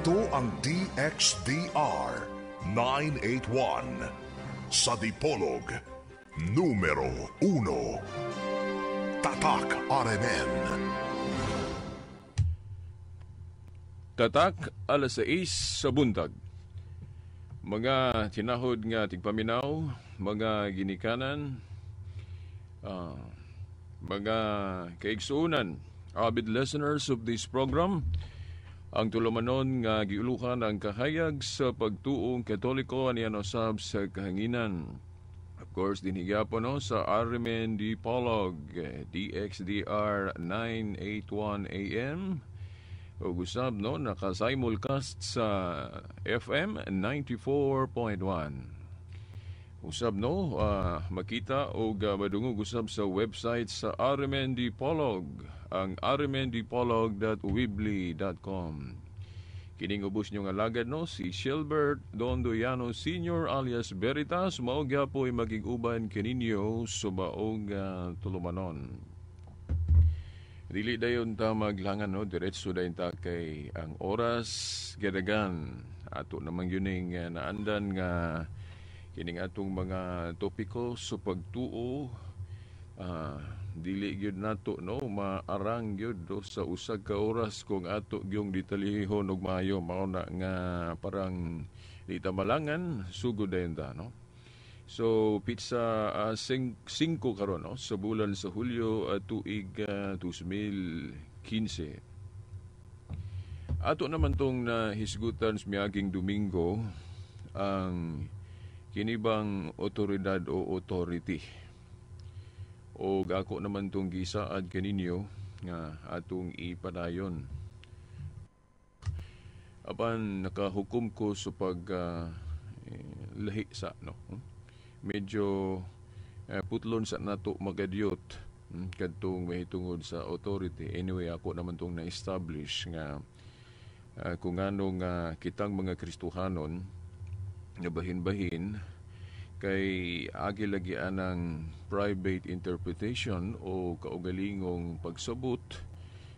Ito ang DXDR 981 sa Dipolog, numero 1. Tatak RMN. Tatak, alas 6 sa buntag. Mga tinahod nga tigpaminaw, mga ginikanan, mga kaigsuonan, avid listeners of this program, ang tulumanon nga giulukan ang kahayag sa pagtuong Katoliko aniya usab sa kahanginan. Of course, dinhi gyapon, no, sa RMN Dipolog, DXDR 981 AM. O usab, no, naka-simulcast sa FM 94.1. Usab, no, makita o madungog usab sa website sa RMN Dipolog, ang rmndipolog.weebly.com. Kining ubos nyo nga alagad, no, si Shilbert Dondoyano Sr. alias Veritas, mao gyapoy maging uban kininyo subaong tulumanon. Dili dayon ta maglangan, no, diretso dayon ta kay ang oras gadagan. Ato namang yuning naandan nga kining atong mga topiko sa pagtuo, dili gyud nato, no, maarang gyud do sa usa ka oras kung ato gyung detalihon og maayo. Mao na nga parang di ta malangan, sugod dayon ta, no. So petsa 5 karon, no, sa bulan sa Hulyo, tuig 2015. Ato naman tong nahisgutan sa miaging Domingo ang kinibang otoridad o authority. O ako naman tong gisaad kaninyo nga atong ipadayon. Apan nakahukom ko sa pag lahi sa, no. Medyo putlon sa nato magadyot kadtong mahitungod sa authority. Anyway, ako naman tong na-establish nga kung ano nga kitang mga Kristohanon nga bahin-bahin kay agi lagi anang private interpretation o kaugalingong pagsabot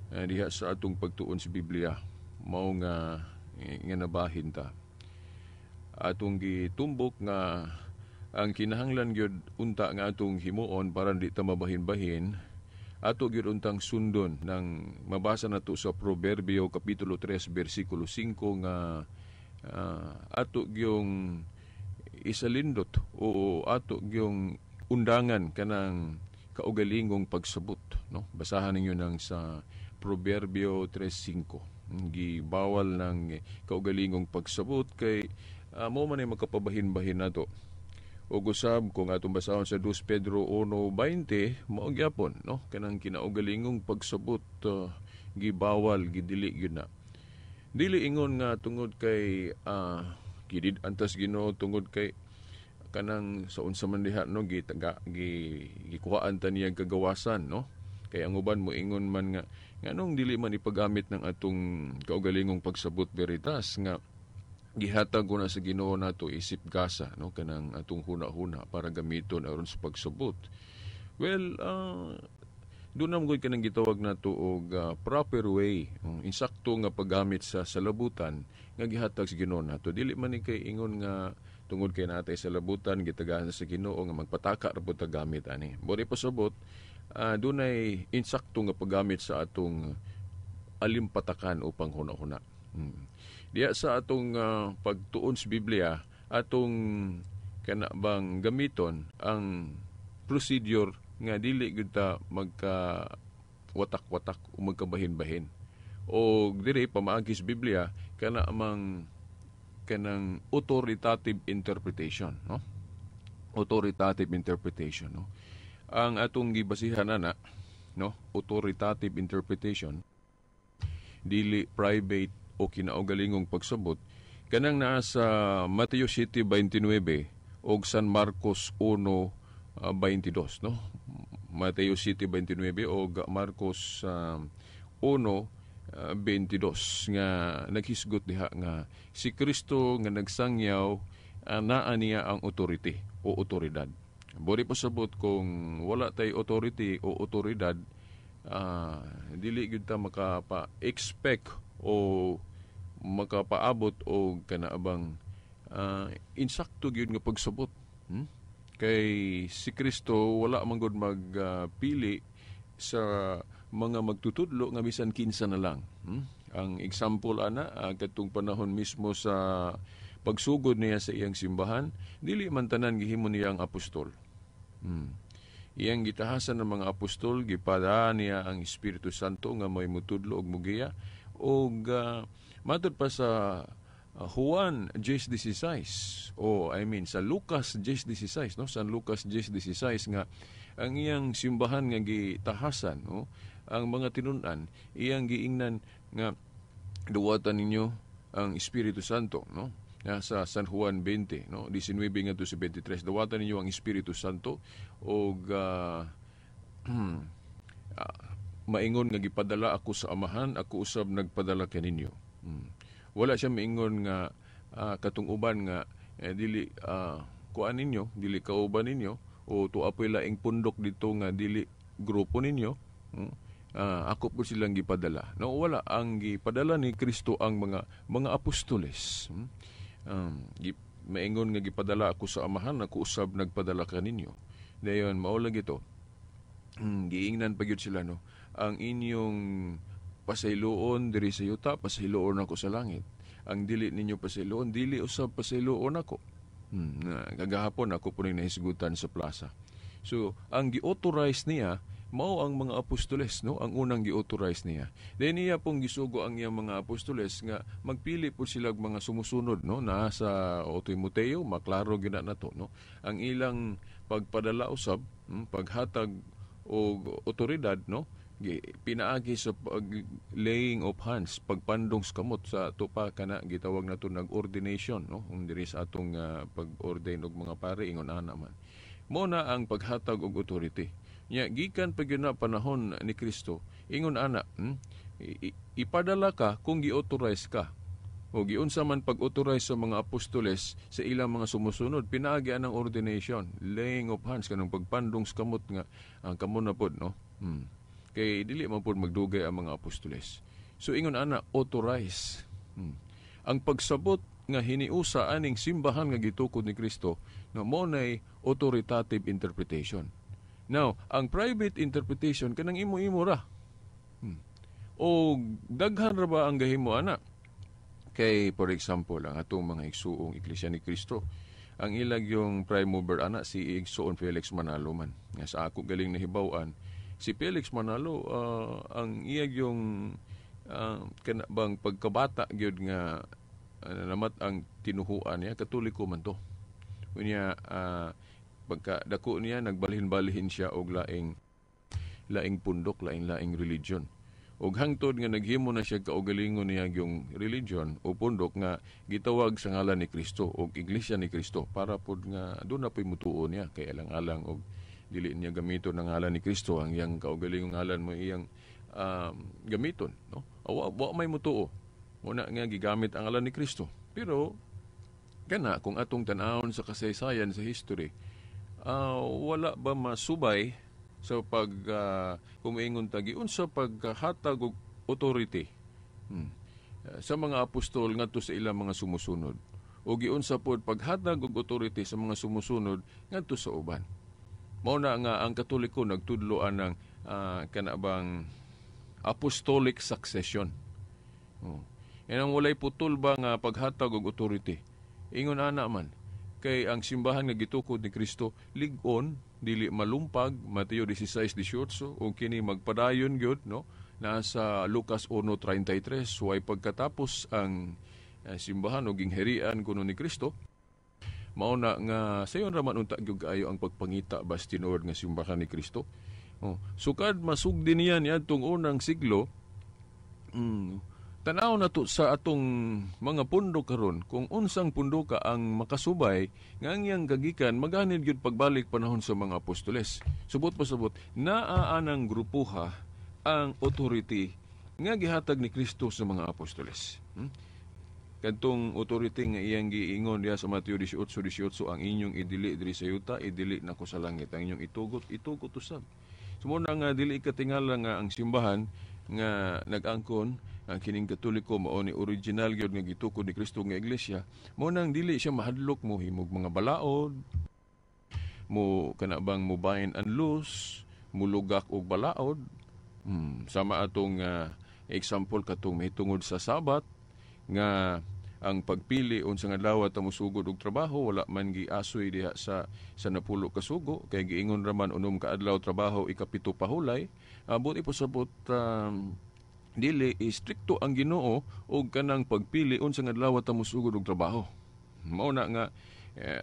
diha sa atong pagtuon sa Biblia, mao nga nga nabahin ta. Atong gitumbok nga ang kinahanglan gyud unta nga atong himuon para di ta mabahin-bahin, ato gyud untang sundon nang mabasa nato sa Proverbio kapitulo 3 bersikulo 5 nga ato gyung isalindot o ato gyung undangan kanang kaugalingong pagsabot, no. Basahan ninyo nang sa Proverbio 3:5. Gibawal ng kaugalingong pagsabot kay mo man ay magkapabahin-bahin nato. O gusab kung atong basahon sa 2 Pedro 1:20, mao gyapon, no, kanang kinaugalingong pagsabot, gibawal, gidili gyud na. Dili ingon nga tungod kay gidid antas Ginoo tungod kay kanang sa unsa man diha, no, gikuhaan ta niya kagawasan, no. Kay ang uban mo ingon man nga nganong dili man ipagamit ng atong kaugalingong pagsabot, Veritas, nga gihatag ko na sa Ginoo nato isip gasa, no, kanang atong huna-huna para gamiton aron sa pagsabot. Well, doon na mo kanang gitawag nato og proper way, insakto nga paggamit sa salabutan nga gihatag sa Ginoo nato. Dili man ni kay ingon nga tungod kay natay salabutan gitagaan sa Ginoo nga magpataka ra pud ta gamit ani. Bori pasabot, dunay insakto nga paggamit sa atong alimpatakan upang huna-huna. Diya sa atong pagtuon sa Biblia, atong kana bang gamiton ang procedure nga dili gyud ta magka watak-watak o magkabahin-bahin. O diri pamaagi sa Biblia kana amang kanang authoritative interpretation, no? Authoritative interpretation, no? Ang atong gibasihan ana, no, authoritative interpretation, dili private o kinaugalingong pagsabot, kanang naa sa Mateo 7:29 og San Marcos 1:22, no? Mateo 7:29 og Marcos 1:22 nga naghisgot diha nga si Kristo nga nagsangyaw, naa niya ang authority o otoridad. Bori pasabot kung wala tay authority o otoridad, dili gyud ta makapa-expect o Makapaabot og kanaabang insakto gyud nga pagsabot. Kay si Kristo wala man gud magpili sa mga magtutudlo nga bisan kinsa na lang. Ang example ana, katong panahon mismo sa pagsugod niya sa iyang simbahan, dili man tanan gihimo niya ang apostol. Iyang gitahasan ng mga apostol, gipada niya ang Espiritu Santo nga may mutudlo og mugiya og matud pa sa Juan 10:16, o I mean sa Lucas 10:16, no, San Lucas 10:16, nga ang iyang simbahan nga gitahasan, no, ang mga tinun-an iyang giingnan nga duwatan ninyo ang Espiritu Santo, no, sa San Juan 20, no, 19 ngadto sa 23, duwatan ninyo ang Espiritu Santo og maingon nga gipadala ako sa Amahan, ako usab nagpadala kaninyo. Wala siya maingon nga katong uban nga dili kuan ninyo, dili kauban ninyo, o tuwa po'y laing pundok dito nga dili grupo ninyo. Ako po silang gipadala. No, wala, ang gipadala ni Kristo ang mga apostoles. Maingon nga gipadala ako sa Amahan, ako usab nagpadala kaninyo. Dayon mao lang ito. Giingnan pa gyud sila, no. Ang inyong pasayloon diri sa yuta, pasayloon ako sa langit. Ang dili ninyo pasayloon, dili usab pasayloon ako. Kagahapon ako po ning nahisgutan sa plaza. So, ang gi-authorize niya mao ang mga apostoles, no, ang unang gi-authorize niya. Then niya pong gisugo ang iyang mga apostoles nga magpili po sila og mga sumusunod, no, naa sa o Timoteo, maklaro gyud na to, no. Ang ilang pagpadala usab, paghatag og otoridad, no, pinaagi sa pag laying of hands, pagpandong sa kamot sa tupa kana gitawag nato nag ordination, no, kung diri sa atong pag-ordain og mga pare, ingon ana man. Mo na ang paghatag og authority. Nya gikan pa gyud na panahon ni Kristo, ingon ana, ipadala ka kung gi-authorize ka. O giunsa man pag-authorize sa mga apostoles sa ilang mga sumusunod, pinaagi ang ordination, laying of hands, kanang pagpandong sa kamot nga ang kamo na pod, no. Kay dili man pod magdugay ang mga apostoles. So ingon ana, authorize. Ang pagsabot nga hiniusa aning simbahan nga gitukod ni Kristo, no, mo nay authoritative interpretation. Now, ang private interpretation kanang imo-imo ra. O daghan ra ba ang gahimo ana? Kay for example, ang atong mga igsuong Iglesia ni Cristo, ang ilag yung prime mover ana si Igsoon Felix Manalo man. Nga sa ako galing nahibaw-an, si Felix Manalo ang iyag yung kana bang pagkabata gyud nga namat ang tinuhuan niya, Katoliko man to. Unya pagka dako niya nagbalhin-balhin siya og laing laing pundok, laing-laing religion. Og hangtod nga naghimo na siya kaugalingon niya yung religion o pundok nga gitawag sa ngalan ni Kristo og Iglesia ni Kristo, para pod nga doon na po'y mutuo niya kay alang-alang og dili niya gamiton ang ngalan ni Kristo, ang iyang kaugalingong ngalan mo iyang gamiton, no? Wa may mutuo. Muna nga gigamit ang ngalan ni Kristo. Pero kana kung atong tan-awon sa kasaysayan sa history, wala ba masubay sa pag kumiingon tagi unsa paghatag og authority sa mga apostol ngadto sa ilang mga sumusunod, o giunsa pod paghatag og authority sa mga sumusunod ngadto sa uban? Mao na nga ang Katoliko nagtudlo anang kana bang apostolic succession. Oh. Yan ang walay putol ba nga paghatag og authority. Ingon ana man kay ang simbahan nga gitukod ni Kristo lig-on, dili malumpag, Mateo 16:18, ug kini magpadayon gyud, no, nasa Lucas 1:33, way pagkatapos ang simbahan o gingharian kuno ni Kristo. Mao na nga sayon ra man unta gyud kaayo ang pagpangita bas tinuod nga simbahan ni Kristo. Oh, sukad masugdi niya niadtong unang siglo, tan-aw na to sa atong mga pundok karon kung unsang pundoka ang makasubay nga ang iyang gagikan maganid gyud pagbalik panahon sa mga apostoles. Subot pa subot, naa anang grupuha ang authority nga gihatag ni Kristo sa mga apostoles. Kadtong authority nga iyang giingon diha sa Mateo 18:18, ang inyong idili diri sa yuta, idili nako sa langit. Ang inyong itugot, itugot usab. So mao na nga dili katingala nga ang simbahan nga nag-angkon ang kining Katoliko mao ni original gyud nga gitukod ni Kristo nga iglesia, mao nang dili siya mahadlok mo himog mga balaod, mo kana bang mo bind and loose, mulugak og balaod. Sama atong example katong mahitungod sa Sabat, nga ang pagpili unsa nga adlaw ta mosugod og trabaho wala man giasoy diha sa napulo ka sugo, kay giingon ra man 6 ka adlaw trabaho, 7 pahulay. Buti pasabot dili istrikto ang Ginoo og kanang pagpili unsa nga adlaw ta mosugod og trabaho. Mao na nga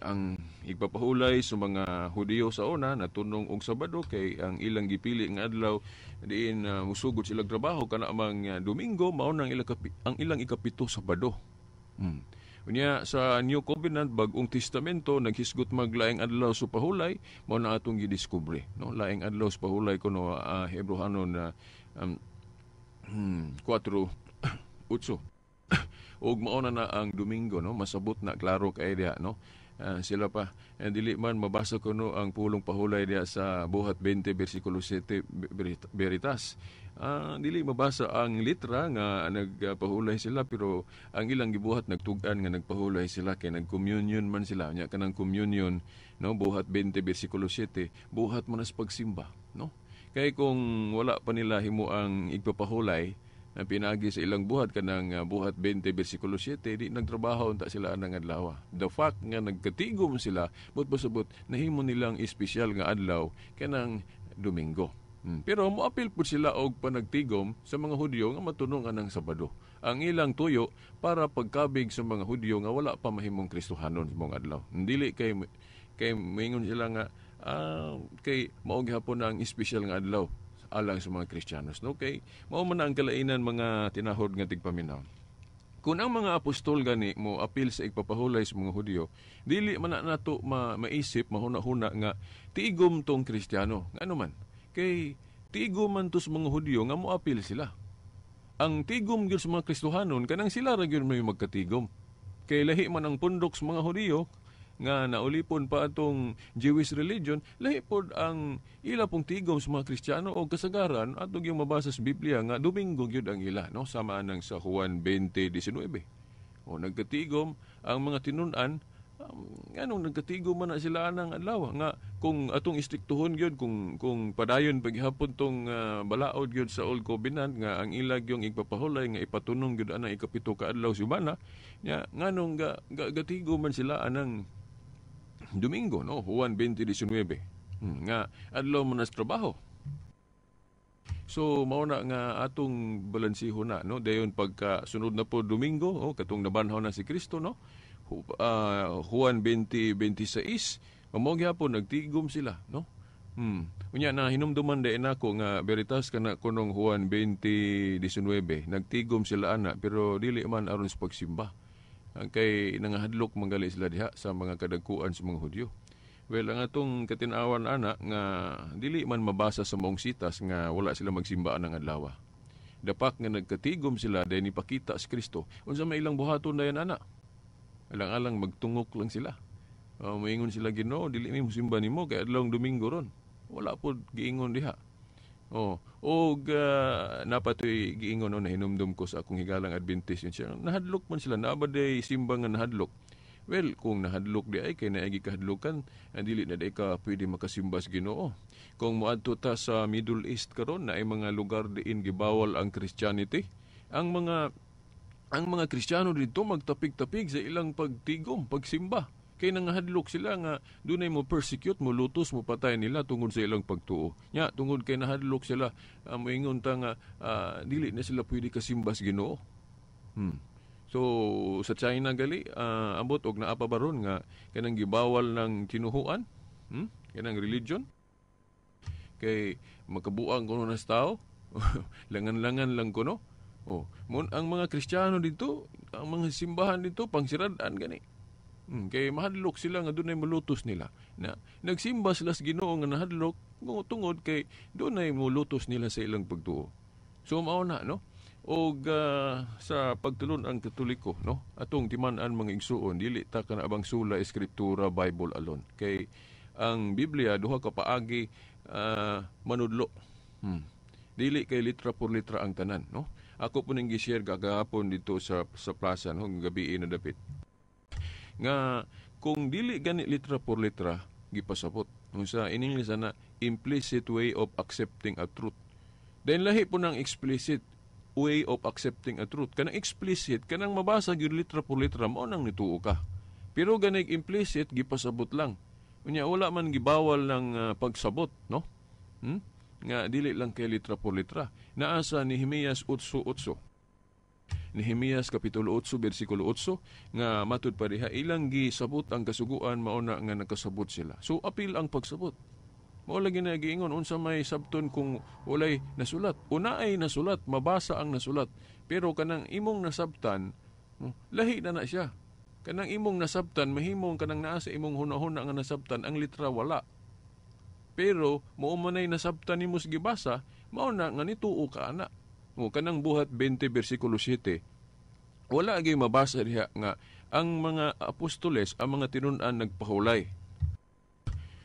ang igpapahulay sa mga Hudiyo sa una natunong og Sabado, kay ang ilang gipili nga adlaw diin musugod sila trabaho kana mang Domingo, mao nang ang ilang 7 Sabado. Unya sa New Covenant, Bagong Testamento, naghisgot maglaing adlaw sa pahulay, mao na atong gidiskubre, no? Laing adlaw sa pahulay kuno Hebreohanon na 4:8. Ug mao na ang Domingo, no? Masabot na klaro kay diha, no? Sila pa dili man mabasa kuno ang pulong pahulay diha sa Buhat 20 versikulo 7 Veritas. Dili mabasa ang litra nga nagpahulay sila, pero ang ilang gibuhat nagtug-an nga nagpahulay sila kay nagcommunion man sila. Nya kanang communion, no, Buhat 20 versikulo 7, buhat man as pagsimba, no? Kay kung wala pa nila himo ang igpapahulay na pinagi sa ilang buhat kanang Buhat 20 versikulo 7, di nagtrabaho unta sila anang adlaw. The fact nga nagkatigom sila, but pasabot nahimo nilang espesyal nga adlaw kanang Domingo. Pero moapil pud sila og panagtigom sa mga Hudyo nga matunong anang Sabado. Ang ilang tuyo para pagkabig sa mga Hudyo nga wala pa mahimong Kristohanon sa mga adlaw. Dili kay moingon sila nga kay mao gihapon na ang espesyal nga adlaw alang sa mga Kristiyanos, no? Kay mao man ang kalainan mga tinahod nga tigpaminaw. Kung ang mga apostol gani mo apil sa igpapahulay sa mga Hudyo, dili man na nato maisip, mahuna-huna nga tigom tong Kristiyano. Ngano man? Kay tigom man to sa mga Hudyo nga moapil sila. Ang tigom gyud sa mga Kristohanon kanang sila ra gyud may magkatigom. Kay lahi man ang pundok sa mga Hudyo nga naulipon pa atong Jewish religion, lahi pod ang ila pong tigom sa mga Kristiyano o kasagaran atong yung mabasa sa Biblia nga Domingo gyud ang ila, no? Sama nang sa Juan 20:19. O nagkatigom ang mga tinun-an, nganong nagkatigom man na sila anang adlaw nga kung atong istriktuhon gyud, kung padayon paghapon tong balaod gyud sa Old Covenant nga ang ila gyung igpapahulay nga ipatunong gyud anang 7 ka adlaw simana nya, nganong gatigo man sila anang Domingo, no? Juan 20:19. Nga adlaw man sa trabaho. So mao na nga atong balansihon na, no? Dayon pagka sunod na po Domingo, oh, katong nabanhaw na si Kristo, no? Juan 20:26, mao gyapon nagtigom sila, no? Unya na hinumduman dayon nako nga Veritas kana kunong Juan 20:19, nagtigom sila ana pero dili man aron sa pagsimba. Ang kay nangahadlok manggali sila diha sa mga kadagkuan sa mga Hudyo. Well, ang atong katin-awan ana nga dili man mabasa sa maong sitas nga wala sila magsimba anang adlaw. Dapak nga nagkatigom sila dahil nipakita si Kristo. Unsa may ilang buhaton dayon ana? Alang-alang magtungok lang sila. Moingon sila, Ginoo, dili mi mosimba nimo kay adlawng Domingo ron. Wala pod giingon diha. Oh, og napatoy giingon, no, nahinumdum ko sa akong higalang Adventist yun siya. Nahadlok man sila, naa ba day simba nga nahadlok? Well, kung nahadlok di ay kay naigi kahadlokan, dili na day ka pwede makasimba sa Ginoo. Kung moadto ta sa Middle East karon, naay mga lugar diin gibawal ang Christianity. Ang mga Kristiyano didto magtapig-tapig sa ilang pagtigom, pagsimba. Kay nangahadlok sila nga dunay mo persecute, mo lutos, mo patay nila tungod sa ilang pagtuo. Nya tungod kay nahadlok sila, moingon ta nga dili na sila pwede kasimba sa Ginoo. So sa China gali ambot og naa pa baron nga kanang gibawal ng tinuhuan, kanang religion. Kay makabuang kuno na sa tao, langan-langan lang kuno. Oh, mon ang mga Kristiyano dito, ang mga simbahan dito pangsirad-an gani. Kay mahadlok sila nga dunay mulutos nila. Na nagsimba sila sa Ginoo nga nahadlok tungod kay dunay mulutos nila sa ilang pagtuo. So mao na, no? Og sa pagtulon-ang Katoliko, no? Atong timan-an mga igsuon, dili ta kana abang sula escritura Bible alone. Kay ang Biblia duha ka paagi manudlo. Dili kay litra por litra ang tanan, no? Ako po ning gi-share gagahapon dito sa plaza, no, gabi na dapit. Nga kung dili gani litra por litra gipasabot. Unsa in English na implicit way of accepting a truth. Then lahi po ng explicit way of accepting a truth. Kanang explicit, kanang mabasa gyud litra por litra, mao nang nituo ka. Pero ganig implicit, gipasabot lang. Unya wala man gibawal ng pagsabot, no? Nga dili lang kay litra por litra. Naa sa Nehemias 8:8. Nehemias kapitulo 8 bersikulo 8 nga matud pa diha ilang gisabot ang kasuguan, mao na nga nakasabot sila. So apil ang pagsabot. Mao lagi na giingon unsa may sabton kung walay nasulat. Una ay nasulat, mabasa ang nasulat. Pero kanang imong nasabtan, lahi na na siya. Kanang imong nasabtan, mahimong kanang naa sa imong hunahuna nga nasabtan, ang litra wala. Pero mao man ay nasabtan nimo sa gibasa, mao na nga nituo ka ana. O kanang Buhat 20 bersikulo 7, wala gyud mabasa diha nga ang mga apostoles, ang mga tinun-an nagpahulay.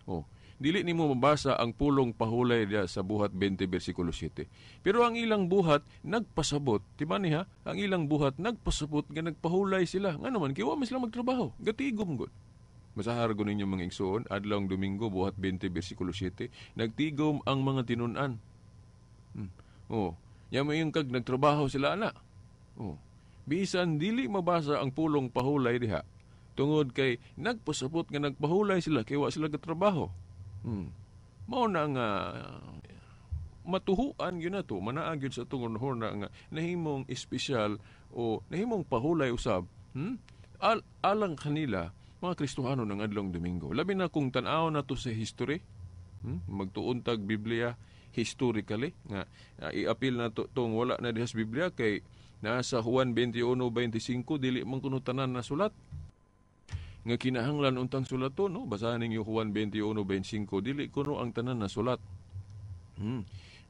O, dili nimo mabasa ang pulong pahulay diha sa Buhat 20 bersikulo 7. Pero ang ilang buhat nagpasabot, di ba niya? Ang ilang buhat nagpasabot nga nagpahulay sila. Ngano man kay wa man sila magtrabaho, gatigom gud. Masahar ko ninyo mga igsoon, adlawng Domingo, Buhat 20 bersikulo 7, nagtigom ang mga tinun-an. Oh, nya moingon kag nagtrabaho sila ana. Oh. Bisan dili mabasa ang pulong pahulay diha, tungod kay nagpasabot nga nagpahulay sila kay wa sila gatrabaho. Mao na nga matuhuan gyud nato, manaa gyud sa atong hunahuna nga nahimong espesyal o nahimong pahulay usab, alang kanila mga Kristohano ng adlong Domingo. Labi na kung tan-aw nato sa history, magtuon tag Biblia historically nga iapil na to, tong wala na diha sa Biblia kay nasa Juan 21:25 dili man kuno tanan na sulat nga kinahanglan untang sulaton, no? Basahan ninyo Juan 21:25, dili kuno ang tanan na sulat.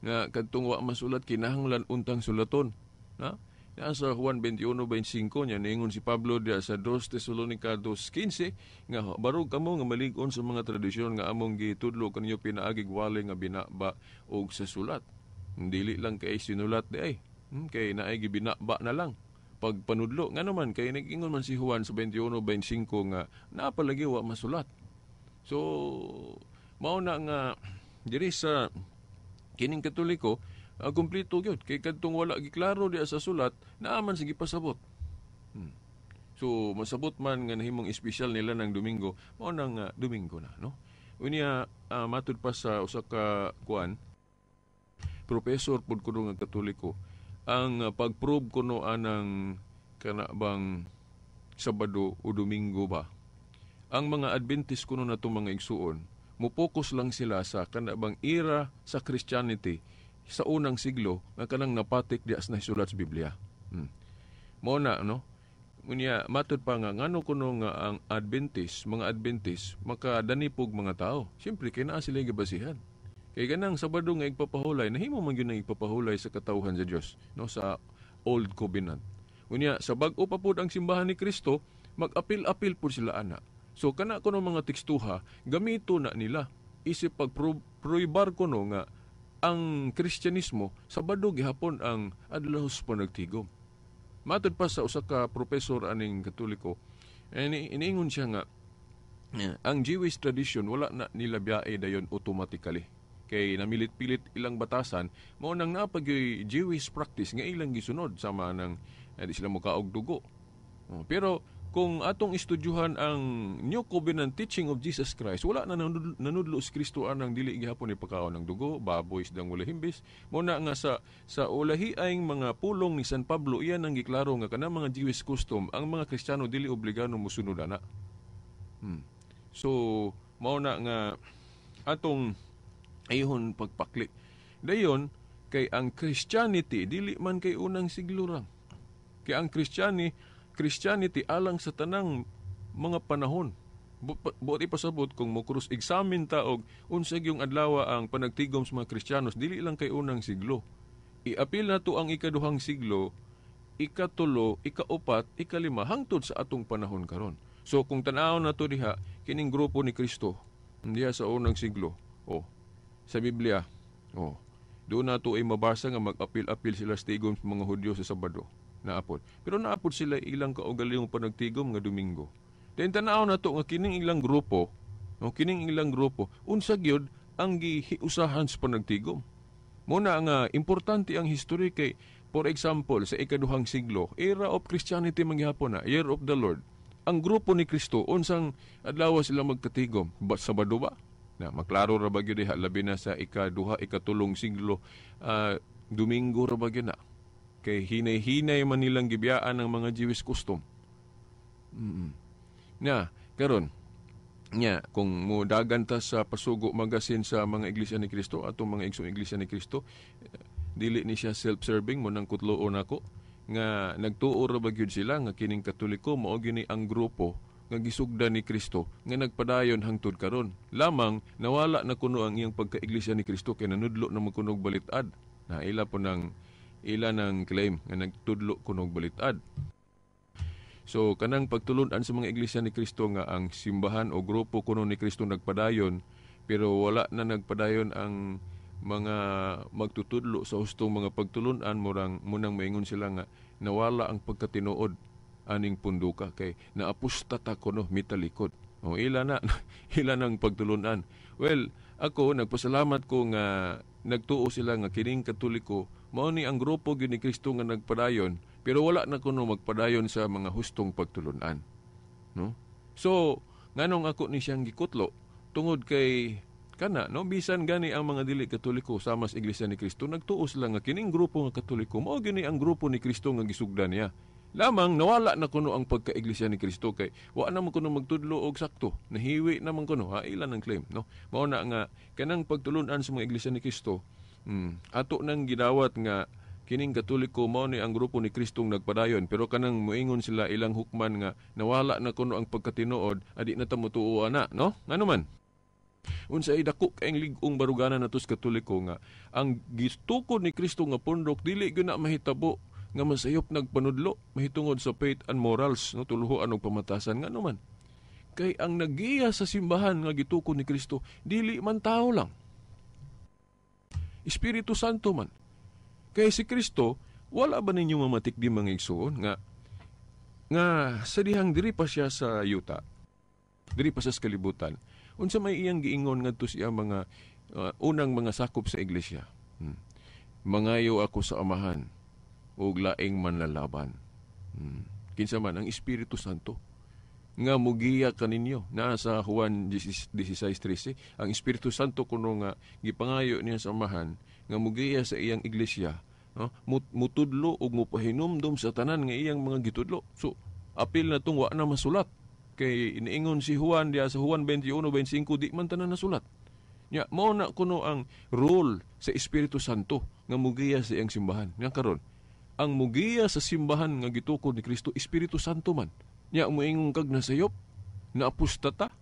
Nga kadtong wa masulat kinahanglan untang sulaton, ha? Nasa Juan 21:25 nya niingon si Pablo diha sa 2 Tesalonica 2:15 nga barog kamo nga malig-on sa mga tradisyon nga among gitudlo kaninyo pinaagig wali nga binaba og sa sulat. Dili lang kay sinulat di ay. Kay naay gibinaba na lang pagpanudlo. Nga naman kay nag-ingon man si Juan sa 21:25 nga napalagi wa masulat. So mao na nga diri sa kining Katoliko kumpleto gyud kay kadtong wala giklaro diha sa sulat naaman sige pasabot. So masabot man nga nahimong espesyal nila ng Domingo, mao nang Domingo na, no? Unya matud pa sa usa ka kuan professor pud kuno nga Katoliko ang pag-prove kuno anang kana bang Sabado o Domingo ba. Ang mga Adventist kuno natong mga igsuon, mo-focus lang sila sa kana bang era sa Christianity sa unang siglo nga kanang napatik diha sa nasulat sa Biblia. Mao na, no? Unya matud pa nga ngano kuno nga ang Adventist, mga Adventist makadanipog mga tao. Siyempre kay naa sila gibasihan. Kay ganang Sabado nga igpapahulay, nahimo man gyud nang igpapahulay sa katawhan sa Dios, no, sa Old Covenant. Unya sa bag-o pa pud ang simbahan ni Kristo, mag-apil-apil pud sila ana. So kana kuno mga tekstuha gamito na nila isip pagproibar kuno nga ang Kristyanismo Sabado gihapon ang adlaw sa panagtigom. Matud pa sa usa ka professor aning Katoliko, iniingon siya nga ang Jewish tradition wala na nila biyae dayon automatically. Kay namilit-pilit ilang batasan, mao nang napagyoy Jewish practice nga ilang gisunod sama nang di sila mukaog dugo. Pero kung atong estudyuhan ang New Covenant teaching of Jesus Christ, wala na nanudlo si Kristo anang dili gihapon ipakaon ng dugo, baboy, isdang wala himbis. Mao na nga sa ulahiaing mga pulong ni San Pablo, iyan ang giklaro nga kanang mga Jewish custom, ang mga Kristiyano dili obligado mosunod ana. So mao na nga atong ayhon pagpakli. Dayon kay ang Christianity dili man kay unang siglo ra. Kay ang Christianity alang sa tanang mga panahon. Buot ipasabot kung mo cross-examine ta og unsa gyung adlaw ang panagtigom sa mga Kristiyanos, dili lang kay unang siglo. Iapil na to ang ikaduhang siglo, ikatulo, ikaupat, ikalima hangtod sa atong panahon karon. So kung tan-awon na to diha kining grupo ni Kristo diha sa unang siglo, oh, sa Biblia, oh, Doon nato ay mabasa nga mag-apil-apil sila sa tigom sa mga Hudyo sa Sabado. Naapod. Pero naapod sila ilang kaugalingong panagtigom nga Domingo. Then tanaw nato nga kining ilang grupo, no, kining ilang grupo, unsa gyud ang gihiusahan sa panagtigom. Muna nga importante ang history kay, for example, sa ikaduhang siglo, era of Christianity manggihapon na, Year of the Lord. Ang grupo ni Kristo, unsang adlaw sila magkatigom? Ba, Sabado ba? Na maklaro ra ba gyud diha, labi na sa ikaduha, ikatulong siglo, Domingo ra ba gyud na? Kay hinay-hinay man nilang gibiyaan ang mga Jewish custom. Na, karon nya kung mudagan ta sa Pasugo Magazine sa mga Iglesia ni Cristo, atong mga igsoong Iglesia ni Cristo, dili ni siya self-serving mo nang kutloon nako nga nagtuo ra ba gyud sila nga kining Katoliko mao gyud ni ang grupo nga gisugdan ni Kristo nga nagpadayon hangtod karon. Lamang nawala na kuno ang iyang pagka-Iglesia ni Kristo kay nanudlo na man kunog balitad. Na ila po nang ila nang claim nga nagtudlo kunog balitad. So kanang pagtulun-an sa mga Iglesia ni Kristo nga ang simbahan o grupo kuno ni Kristo nagpadayon pero wala na nagpadayon ang mga magtutudlo sa hustong mga pagtulun-an, murang munang maingon sila nga nawala ang pagkatinuod aning punduka kay naapostata kuno, mitalikod. O ila na ila nang pagtulun-an. Well, ako nagpasalamat ko nga nagtuo sila nga kining Katoliko mao ni ang grupo gyud ni Kristo nga nagpadayon pero wala na kuno magpadayon sa mga hustong pagtulun-an, no? So nganong ako ni siyang gikutlo tungod kay kana, no, bisan gani ang mga dili Katoliko sama sa Iglesia ni Kristo nagtuo sila nga kining grupo nga Katoliko mao gyud ni ang grupo ni Kristo nga gisugdan niya. Lamang nawala na kuno ang pagka-Iglesia ni Kristo kay wa na man kuno magtudlo og sakto, nahiwi naman kuno, ha, ila nang claim, no? Mao na nga kanang pagtulun-an sa mga Iglesia ni Kristo, ato nang gidawat nga kining Katoliko mao ni ang grupo ni Kristong nagpadayon pero kanang moingon sila ilang hukman nga nawala na kuno ang pagkatinuod, adi na ta motuo ana, no? Ngano man? Unsa ay dako kaayong lig-ong baruganan nato sa Katoliko nga ang gitukod ni Kristo nga pundok dili gyud na mahitabo nga masayop nagpanudlo mahitungod sa faith and morals, no, tuluhoan og pamatasan. Ngano man? Kay ang nagiya sa simbahan nga gitukod ni Kristo dili man tao lang, Espiritu Santo man. Kay si Kristo, wala ba ninyo mamatikdi mga igsoon nga sa dihang diri pa siya sa yuta, diri pa siya sa kalibutan, unsa may iyang giingon ngadto sa iyang mga unang mga sakop sa iglesia? Mangayo ako sa Amahan ug laing manlalaban. Kinsa man? Ang Espiritu Santo nga mugiya kaninyo. Naa sa Juan 16:13, ang Espiritu Santo kuno nga gipangayo niya sa Amahan nga mugiya sa iyang iglesia, no? Mutudlo ug mupahinumdom sa tanan nga iyang mga gitudlo. So apil na tung wa na masulat kay iniingon si Juan diya sa Juan 21:25 di man tanan nasulat. Nya mao na kuno ang role sa Espiritu Santo nga mugiya sa iyang simbahan. Nga karon ang mugiya sa simbahan nga gitukod ni Kristo Espiritu Santo man. Nya moingon kag nasayop, naapostata.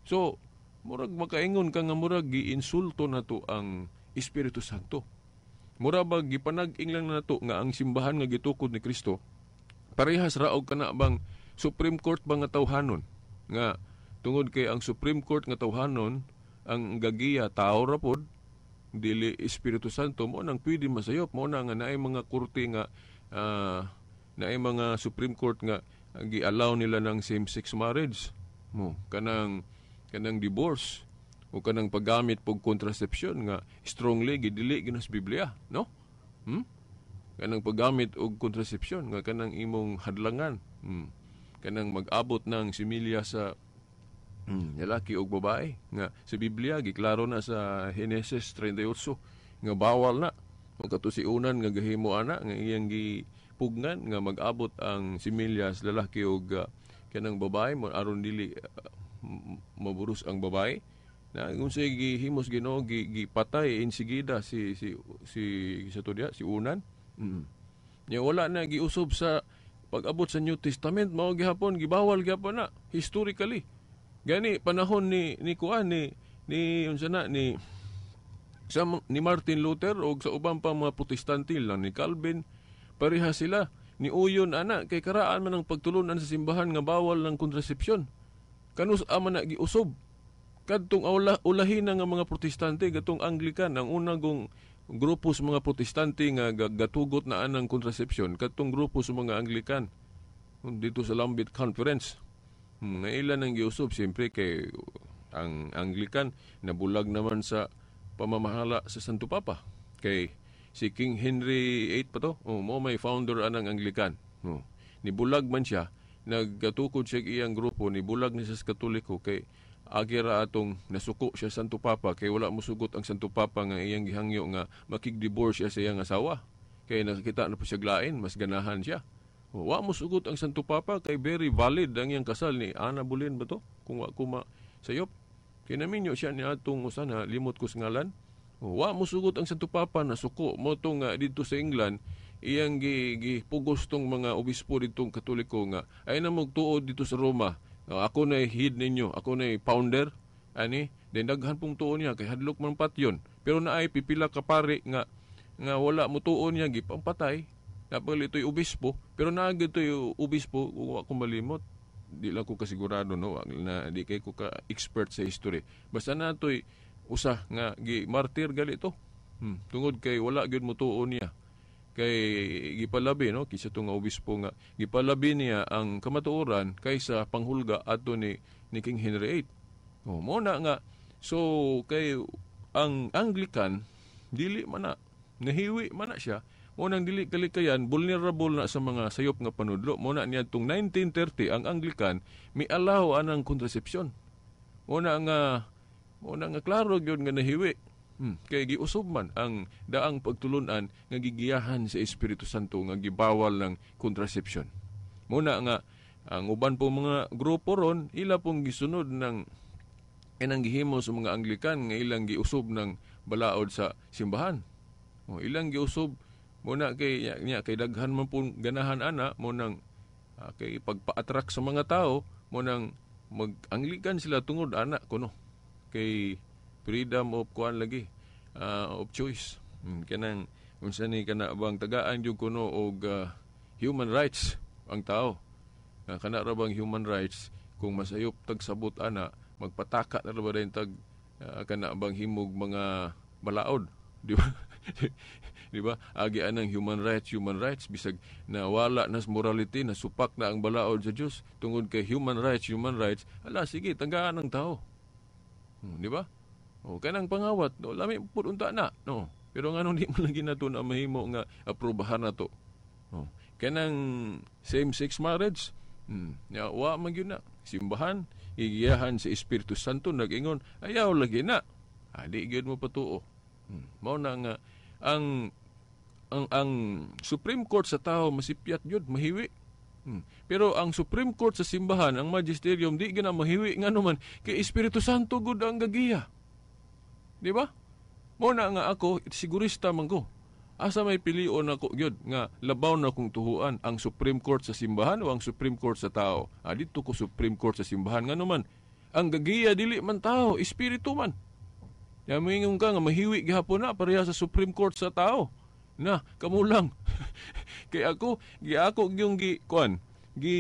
So murag makaingon ka nga murag giinsulto nato ang Espiritu Santo. Mura ba gipanag-ing lang nato nga ang simbahan nga gitukod ni Kristo parehas ra og kana bang Supreme Court ba nga tawhanon, nga tungod kay ang Supreme Court nga tawhanon ang gagiya tao ra pod dili Espiritu Santo, mo nang pwede masayop. Mo na nga naay mga korte nga naay mga Supreme Court nga gi-allow nila ng same-sex marriage mo, kanang divorce o kanang paggamit pog contraception nga strongly gidili ginas Biblia, no? Kanang paggamit og contraception nga kanang imong hadlangan, kanang mag-abot ng similya sa lalaki og babae nga sa Biblia giklaro na sa Henesis 38 nga bawal na. Kung kato si unan nga gahimo ana nga iyang gipugnan nga mag-abot ang similya sa lalaki og kanang babae mo aron dili maburus ang babae. Na kung sa gihimos Ginoo gipatay insigida si si si sa to diya si unan. Nya wala na giusob sa pag-abot sa New Testament, mao gihapon gibawal gihapon na historically. Gani panahon ni kuan ni unsa na ni sa ni Martin Luther og sa uban pa mga Protestante lang ni Calvin, pareha sila ni uyon ana kay karaan man ang pagtulunan sa simbahan nga bawal ng kontrasepsyon. Kanus ama na giusob. Kadtong ulahin nga mga Protestante, katong Anglican, ang unang kong grupo sa mga Protestante nga gatugot na anang contraception, katong grupo sa mga Anglican dito sa Lambeth Conference. Nga ilan ang giusob, siyempre kay ang Anglican nabulag naman sa pamamahala sa Santo Papa. Kay si King Henry VIII pa to, oh, mo may founder anang Anglican. Oh, nibulag man siya, nagkatukod siya iyang grupo, nibulag ni sa Katoliko kay agi ra atong nasuko siya Santo Papa kay wala mosugot ang Santo Papa nga iyang gihangyo nga makig-divorce siya sa iyang asawa. Kay nakakita na po siya glain, mas ganahan siya. Wa mosugot ang Santo Papa kay very valid ang iyang kasal ni Anna Boleyn ba to? Kung wa ko sayop. Kay naminyo siya ni atong usa na limot ko sa ngalan. Wa mosugot ang Santo Papa, nasuko mo tong didto sa England iyang gipugos tong mga obispo ditong Katoliko nga ay na magtuod dito sa Roma. Ako na head ninyo, ako na founder ani, then daghan pong tuon niya kay hadlok man patyon. Pero naay pipila ka pari nga nga wala mo tuon niya, gipampatay. Napag ito'y obispo, pero naa gito'y obispo, wa ko malimot. Di lang ko kasigurado, no, na di kay ko ka expert sa history. Basta nato'y usa nga gi martir gali to. Tungod kay wala gyud mo tuon niya. Kay gipalabi, no, kisa to nga obispo nga gipalabi niya ang kamatuoran kaysa panghulga ato ni King Henry VIII. Oh, mo na nga so kay ang Anglican dili man na nahiwi man na siya. Mo nang dili kalikayan, vulnerable na sa mga sayop nga panudlo. Mo na niadtong 1930 ang Anglican mialaw anang contraception. Mo na nga klaro gyud nga nahiwi. Kay giusob man ang daang pagtulunan nga gigiyahan sa Espiritu Santo nga gibawal ng contraception. Mo na nga ang uban po mga grupo ron ila pong gisunod ng inang gihimo sa mga Anglican nga ilang giusob ng balaod sa simbahan. O, ilang giusob mo na kay nya, kay daghan man pong ganahan ana mo nang kay pagpa-attract sa mga tao mo nang mag-Anglican sila tungod ana kuno kay freedom of kuan lagi, of choice. Kanang unsa ni kana bang tagaan jud kuno og human rights ang tao. Kana ra bang human rights kung masayop tag sabot ana, magpataka na ra ba dayon tag kana bang himog mga balaod, di ba? Di ba? Agi anang human rights, human rights, bisag nawala na sa morality, nasupak na ang balaod sa Dios tungod kay human rights, human rights. Ala sige, tanggaan ang tao. Di ba? O kanang pangawat, no, lami pud unta na, no. Pero nganong di man lagi nato na mahimo nga aprobahan na to? Oh. Kanang same-sex marriage, ya, wa man gyud na. Simbahan, gigiyahan sa Espiritu Santo nag-ingon, ayaw lagi na. Ah, di gyud mo patuo. Mao na nga ang Supreme Court sa tao masipyat gyud, mahiwi. Pero ang Supreme Court sa simbahan, ang magisterium, di gyud na mahiwi, ngano man kay Espiritu Santo gud ang gagiya. Di ba? Mo na nga ako, sigurista man ko. Asa may pilion ako gyud nga labaw na kong tuhuan, ang Supreme Court sa simbahan o ang Supreme Court sa tao? Ah, dito ko Supreme Court sa simbahan, ngano man ang gagiya dili man tao, espiritu man. Ya moingon ka nga mahiwi gihapon na pareha sa Supreme Court sa tao. Na, kamo lang. Kay ako, giako gyung gi kuan, gi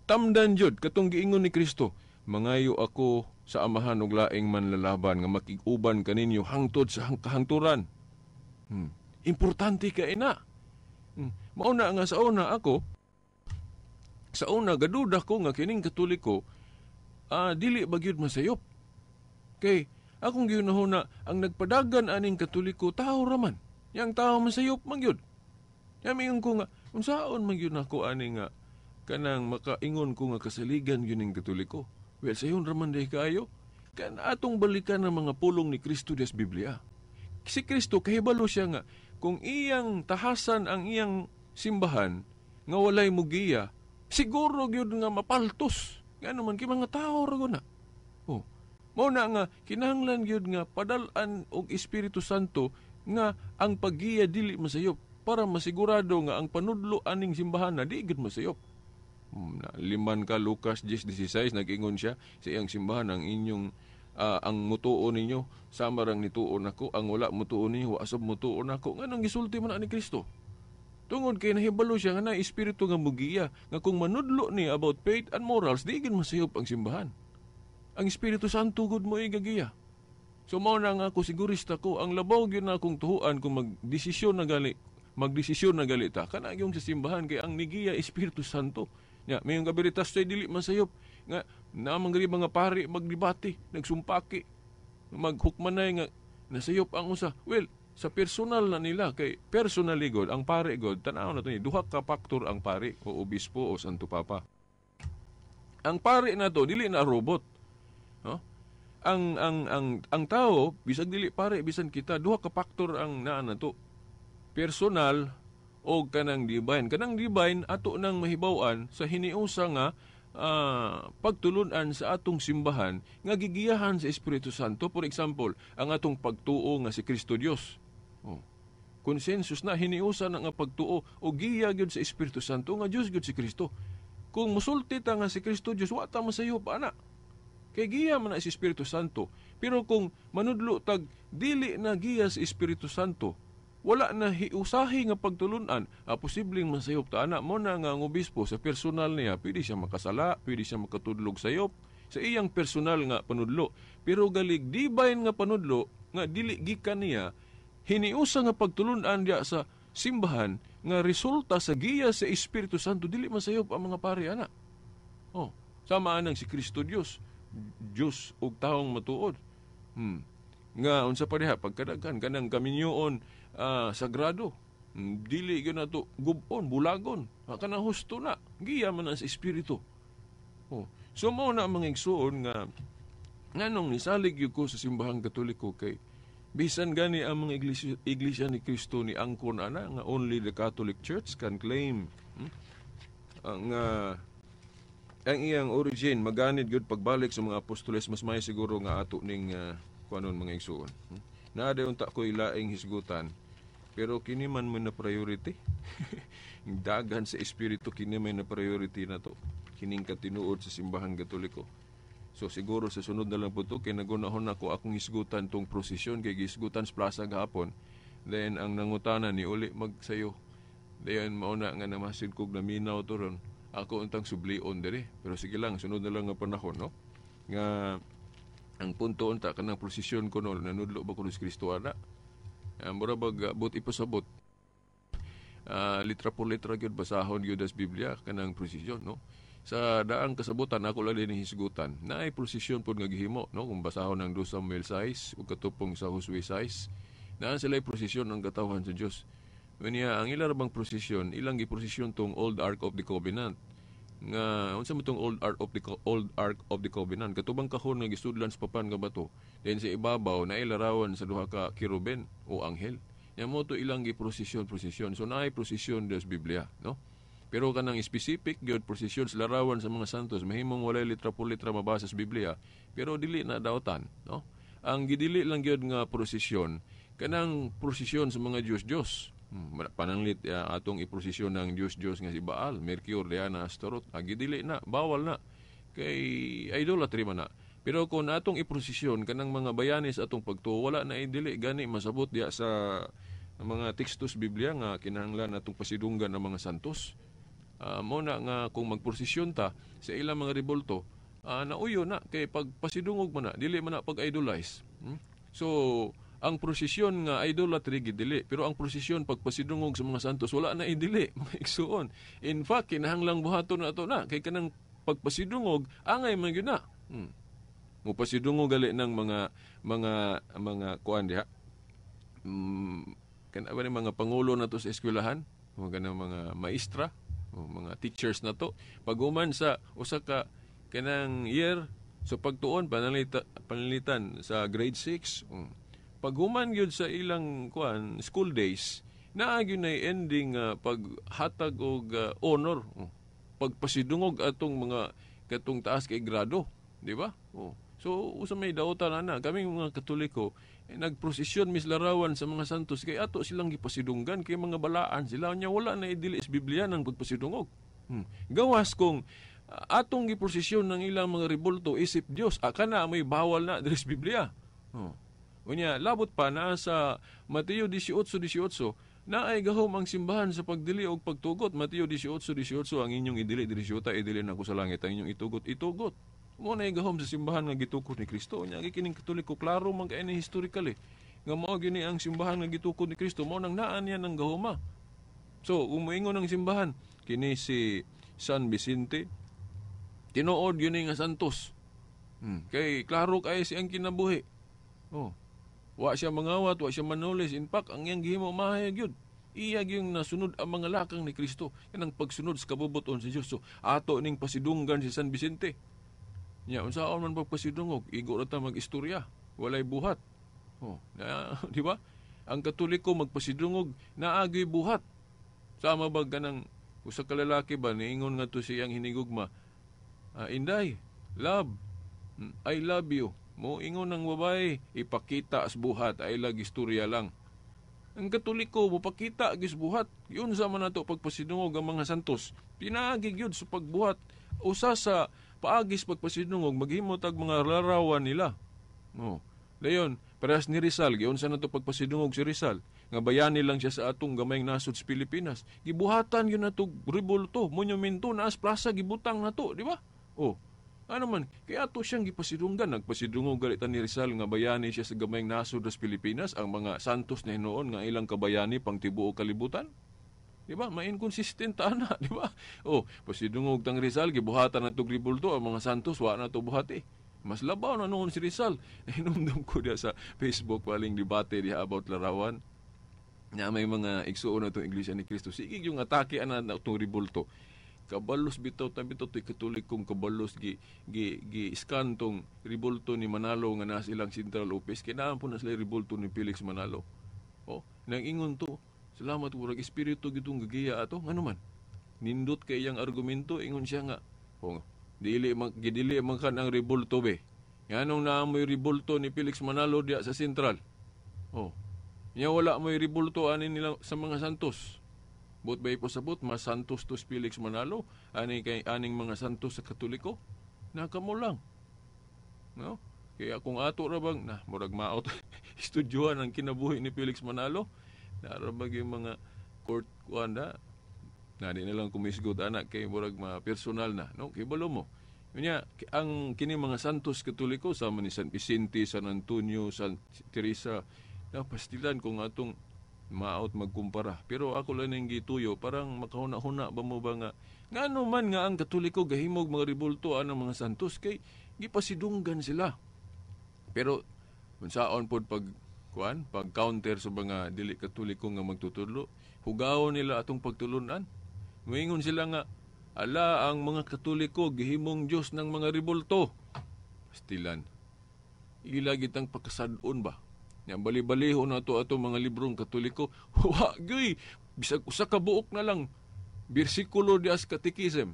tamdan jud katong giingon ni Kristo. Mangayo ako sa Amahan og laing manlalaban nga makig-uban kaninyo hangtod sa kahangturan. Importante kay na. Mao na nga sa una ako, sa una gaduda ko nga kining Katoliko dili ba gyud masayop. Kay akong gihunahuna, ang nagpadagan aning Katoliko tao raman. Yang tao masayop man gyud. Ya mingon ko nga unsaon man gyud nako ani nga kanang makaingon ko nga kasaligan gyud ning Katoliko. Well, sayon raman day kaayo. Kan atong balikan ang mga pulong ni Kristo des Biblia. Si Kristo kahibalo siya nga kung iyang tahasan ang iyang simbahan nga walay mugiya, siguro gyud nga mapaltos. Ngano man kay mga tao ra na. Oh. Mao na nga kinahanglan gyud nga padal-an og Espiritu Santo nga ang paggiya dili masayop para masigurado nga ang panudlo aning simbahan na di gyud masayop. Na, liman ka Lucas 10:16, nag-ingon siya sa iyang simbahan, ang inyong ang mutuo ninyo sama rang nituo nako, ang wala mutuo ninyo wa sab mutuo nako. Nganong gisulti man ani Kristo? Tungod kay nahibalo siya nga na espiritu nga mugiya nga kung manudlo ni about faith and morals, di gyud masayop ang simbahan. Ang Espiritu Santo gud mo igagiya. So mao na nga ako, sigurista ko, ang labaw gyud na akong tuhuan kung magdesisyon na gali ta kana yung sa simbahan kay ang nigiya Espiritu Santo. Nya may yung kabiritas tay dili man sayop nga naamang gari mga pari magdebate, nagsumpaki, maghukmanay nga nasayop ang usa. Well, sa personal na nila kay personally god ang pare god, tan-aw na to ni duha ka factor ang pare o obispo o Santo Papa. Ang pare na to dili na robot. No? Ang tao, bisag dili pare, bisan kita, duha ka factor ang naa nato. Personal o kanang divine. Kanang divine ato nang mahibaw-an sa hiniusa nga pagtulunan sa atong simbahan nga gigiyahan sa Espiritu Santo. For example, ang atong pagtuo nga si Kristo Dios. Oh. Consensus na, hiniusa na nga pagtuo o giya gyud sa Espiritu Santo nga Dios gyud si Kristo. Kung musulti ta nga si Kristo Dios, wa ta masayop ana. Kay giya man na si Espiritu Santo. Pero kung manudlo tag dili na giya sa Espiritu Santo, wala na hiusahi nga pagtulunan, posibleng masayop ta ana. Mo na nga ang obispo sa personal niya, pwede siya makasala, pwede siya makatudlog sayop sa iyang personal nga panudlo. Pero galig divine nga panudlo nga dili gikan niya, hiniusa nga pagtulunan diya sa simbahan nga resulta sa giya sa Espiritu Santo, dili masayop ang mga pari ana. Oh, sama anang si Kristo Dios, Dios ug taong matuod. Nga unsa pa diha pagkadaghan kanang kaminyoon sagrado. Dili gyud nato gubon, bulagon. Kanang husto na, giya man na sa Espiritu. Oh. So mao na ang mga igsuon nga nganong nisalig gyud ko sa Simbahang Katoliko kay bisan gani ang mga iglesia ni Kristo ni angkon ana nga only the Catholic Church can claim ang ang iyang origin maganid gyud pagbalik sa mga apostoles. Mas may siguro nga ato ning kuanon, mga igsuon. Naa day unta ko ilaing hisgutan, pero kini man mo na priority. Dagan sa Espiritu, kini may na priority na to, kining katinuod sa Simbahang Katoliko. So siguro sa sunod na lang po to kay nagunahon ako akong hisgutan tong prosesyon kay gisgutan sa plaza gahapon. Then ang nangutana ni uli magsayo. Dayon mao na nga namasid kog naminaw to ron. Ako untang sublion diri. Pero sige lang, sunod na lang nga panahon, no? Nga ang punto unta kanang prosesyon ko no, nanudlo ba ko ni Kristo ana? Mura bag but ipasabot. Litra por litra gyud basahon gyud sa Biblia kanang prosesyon, no? Sa daang kasabutan ako lang din hisgutan. Naay prosesyon pod nga gihimo, no? Kung basahon ng 2 Samuel 6 ug katupong sa Josue 6, naan sila prosesyon ng katawhan sa Dios. Unya ang ila bang prosesyon, ilang giprosesyon tong Old Ark of the Covenant. Nga unsa mo tong Old Ark of the Covenant? Katubang kahon nga gisudlan sa papan nga bato. Then sa ibabaw na larawan sa duha ka keruben o anghel. Nya mo to ilang giprosesyon prosesyon. So naay prosesyon sa Biblia, no? Pero kanang specific gyud prosesyon sa larawan sa mga santos, mahimong walay litra por litra mabasa sa Biblia, pero dili na dautan, no? Ang gidili lang gyud nga prosesyon kanang prosesyon sa mga Diyos-Diyos. Pananglit atong iprosesyon ng Diyos-Diyos nga si Baal, Mercure, Diana, Astaroth. Gidili na, bawal na. Kay idolatry man na. Pero kung atong iprosesyon kanang mga bayani sa atong pagtuo, wala na idili gani masabot diya sa mga tekstos Biblia nga kinahanglan atong pasidunggan ng mga santos. Mo na nga kung magprosesyon ta sa ilang mga rebulto, nauyo na kay pagpasidungog man na, dili man na pag-idolize. So, ang prosesyon nga idolatry gidili, pero ang prosesyon pagpasidungog sa mga santos wala na idili, mga igsuon. In fact, kinahanglang buhaton na ato na kay kanang pagpasidungog angay man gyud na. Mupasidungog gali ng mga kuan diha. Kana ba ni mga pangulo na to sa eskwelahan, mga kanang mga maestra, o mga teachers na to. Pag-human sa usa ka kanang year so pagtuon pananglitan sa grade 6, paghuman gyud sa ilang kuan school days, naa gyud nay ending paghatag og honor, pagpasidungog atong mga katong taas kay grado, di ba? Oh. So usa may dautan ana kaming mga Katoliko, nagprosesyon mis larawan sa mga santos kay ato silang gipasidunggan kay mga balaan sila, nya wala na idili sa Biblia ng pagpasidungog. Gawas kung atong giprosesyon ng ilang mga rebulto isip Dios, kana may bawal na diri sa Biblia. Oh. Unya, labot pa na sa Mateo 18:18, naay gahom ang simbahan sa pagdili og pagtugot. Mateo 18:18, ang inyong idili diri sa yuta, idili nako sa langit. Ang inyong itugot, itugot. Mo na gahom sa simbahan nga gitukod ni Kristo. Nya kining Katoliko, klaro man kay ni historically nga mao gyud ang simbahan nga gitukod ni Kristo, mao nang naa niya ng gahoma. So, umuingon ang simbahan, kini si San Vicente, tinuod yun nga santos. Kay klaro kay siyang kinabuhi. Oh. Wa siya mangawat, wa siya manulis. In fact, ang iyang gihimo mahayag yun. Iya yung nasunod ang mga lakang ni Kristo. Yan ang pagsunod sa kabubuton sa Diyos. So, ato ning pasidunggan si San Vicente. Nya, unsaon man pagpasidungog, igo ra ta mag-istorya. Walay buhat. Oh, na, di ba? Ang Katoliko magpasidungog, naagay buhat. Sama ba ganang usa ka lalaki ba niingon nga to siyang hinigugma, "Inday, love, I love you." Mo ingon ng babae, "Ipakita as buhat, ay lag istorya lang." Ang Katoliko mopakita gis buhat. Yun sa man nato pagpasidungog ang mga santos. Pinaagi gyud sa pagbuhat. Usa sa paagis pagpasidungog, maghimo tag mga larawan nila. Oh. Dayon, parehas ni Rizal, giun sa nato pagpasidungog si Rizal nga bayani lang siya sa atong gamayng nasod sa Pilipinas. Gibuhatan yun nato rebulto, monumento na as plaza gibutang nato, di ba? Oh. Ano man, kaya ato siyang gipasidunggan. Nagpasidungog galit ni Rizal nga bayani siya sa gamayng nasod sa Pilipinas, ang mga santos na hinuon nga ilang kabayani pang tibuok kalibutan. Di ba? Ma-inconsistent ana, di ba? Oh, pasidungog tang Rizal, gibuhatan na tog rebulto, ang mga santos wa na to buhati. Mas labaw na noon si Rizal. Hinumdum ko diya sa Facebook waling debate diha about larawan. Na may mga igsuon na itong Iglesia ni Cristo. Sige yung atake ana na itong rebulto. Kabalos bitaw ta bitaw to'y Katolikong kabalos gi gi gi scan tong rebulto ni Manalo nga nasa ilang central office. Kinahanglan po na sila rebulto ni Felix Manalo. Oh, nang ingon to, salamat, murag espiritu gitong gagiya ato. Ngano man? Nindot kay iyang argumento, ingon siya nga, oh, dili man gidili man kan ang rebulto be. Nganong naa mo'y rebulto ni Felix Manalo diya sa central? Oh. Nya wala mo'y rebulto ani nila sa mga santos. Bot ba ipasabot, mas santos to si Felix Manalo ani kay aning mga santos sa Katoliko? Nakamo lang. No? Kaya kung ato ra bang na murag maot estudyohan ang kinabuhi ni Felix Manalo, nara bag yung mga court kuan na na di na lang kumisgot anak kay murag ma personal na, no? Kay balo mo. Unya, ang kini mga santos Katoliko sama ni San Vicente, San Antonio, San Teresa, na pastilan kung atong maot magkumpara. Pero ako lang ning gituyo, parang makahuna-huna ba mo ba nga ngano man nga ang Katoliko gahimog mga rebulto anang mga santos kay gipasidunggan sila. Pero unsaon pod pag kuan, pag counter sa mga dili Katoliko nga magtutudlo, hugaon nila atong pagtulunan. Moingon sila nga ala ang mga Katoliko gihimong Dios ng mga rebulto. Pastilan. Ila gitang pagkasad-on ba? Nya bali-baliho na to ato mga librong Katoliko. Wa gyud bisag usa ka buok na lang bersikulo di as katekism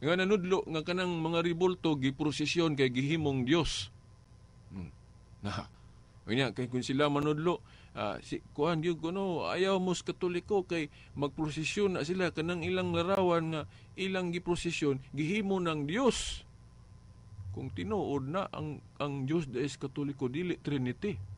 nga nanudlo nga kanang mga rebulto giprosesyon kay gihimong Dios. Na. Unya kay kung sila manudlo, si kuan gyud kuno ayaw mo sa Katoliko kay magprosesyon na sila kanang ilang larawan nga ilang giprosesyon gihimo ng Dios. Kung tinuod na ang Dios des Katoliko dili Trinity.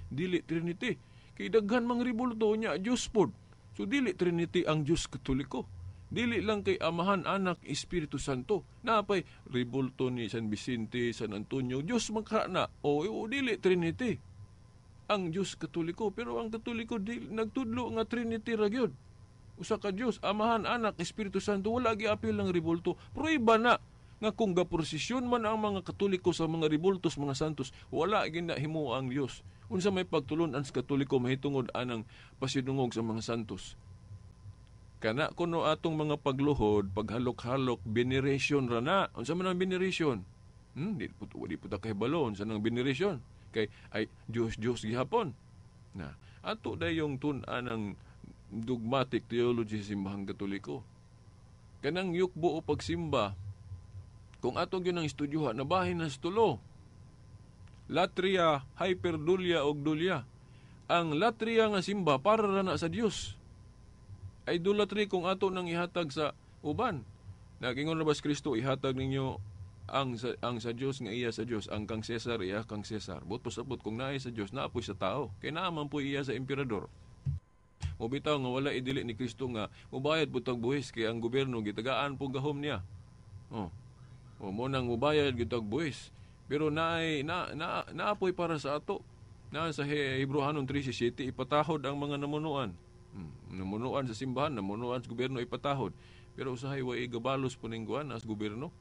Dili Trinity. Kay daghan mang rebulto niya Dios pod. So dili Trinity ang Dios Katoliko. Dili lang kay Amahan, Anak, Espiritu Santo. Napay rebulto ni San Vicente, San Antonio, Dios man ka na. O, o dili Trinity ang Dios Katoliko, pero ang Katoliko dili nagtudlo nga Trinity ra gyud. Usa ka Dios, Amahan, Anak, Espiritu Santo, wala giapil ang rebulto. Prueba na nga kung gaprosesyon man ang mga Katoliko sa mga rebultos mga santos, wala ginahimo ang Dios. Unsa may pagtulon-an sa Katoliko mahitungod anang pasidungog sa mga santos? Kana kuno atong mga pagluhod, paghalok-halok, veneration ra na. Unsa man ang veneration? Di po ta kahibalo unsa nang veneration. Kay ay Dios Dios gihapon. Na ato dayong tun-an ang dogmatic theology sa simbahang Katoliko. Kanang yukbo o pagsimba, kung ato gyud ang estudyohan, nabahin na sa tulo. Latria, hyperdulia og dulia. Ang latria nga simba para ra na sa Dios. Idolatry kung ato nang ihatag sa uban. Nagingon na ba si Kristo, ihatag ninyo ang sa Dios nga iya sa Dios, ang kang Cesar iya kang Cesar. But pasabot kung naay sa Dios, naa po'y sa tao. Kay naa man po'y iya sa emperador. Mobitaw nga wala idili ni Kristo nga mubayad pud tag buhis kay ang gobyerno gitagaan po gahom niya. Oh. O mo nang mubayad gyud tag buwis. Pero naay na, na naapoy para sa ato. Na sa Hebreohanon 3:17, ipatahod ang mga namunuan. Namunuan sa simbahan, namunuan sa gobyerno, ipatahod. Pero usahay wa igabalos puningguan as gobyerno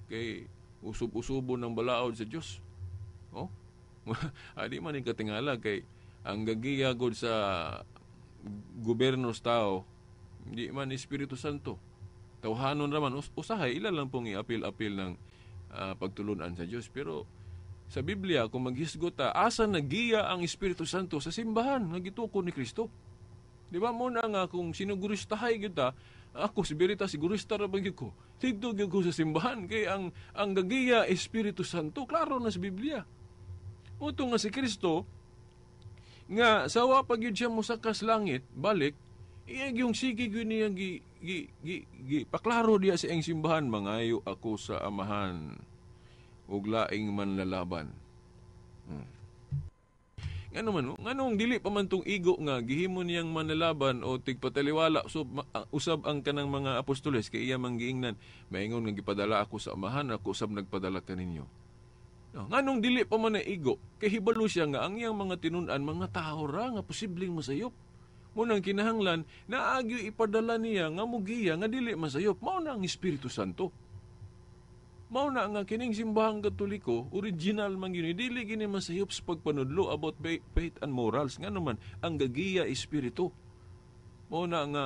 kay usub-usubo ng balaod sa Dios. Oh? Adi man ni katingala kay ang gagiya gud sa gobyerno sa tao hindi man Espiritu Santo. Tawhanon raman usahay ila lang pong iapil-apil ng pagtulunan sa Dios, pero sa Biblia kung maghisgot ta, asa nagiya ang Espiritu Santo? Sa simbahan nga gitukod ni Kristo. Di ba mo na nga kung sinuguristahay gyud ta, ako si Veritas sigurista ra ba gyud ko. Tigdo gyud ko sa simbahan kay ang gagiya Espiritu Santo, klaro na sa Biblia. Uto nga si Kristo nga sawa pa gyud siya mosakas langit, balik iya yung sige gyud niya gi, gi, gi, gi paklaro diya sa iyang simbahan, mangayo ako sa Amahan ug laing manlalaban. Ngano man, nganong dili pa man tong igo nga gihimo niyang manlalaban o tigpataliwala so, usab ang kanang mga apostoles kay iya man giingnan, maingon nga gipadala ako sa Amahan, ako usab nagpadala kaninyo. No, nganong dili pa man na igo kay hibalo siya nga ang iyang mga tinun-an mga tawo ra nga posibleng masayop. Munang kinahanglan naagyo ipadala niya nga mugiya nga dili masayop, mao na ang Espiritu Santo. Mao na nga kining simbahang Katoliko, original man gyud, dili gini masayop sa pagpanudlo about faith and morals. Ngano man ang gagiya Espiritu. Mao na nga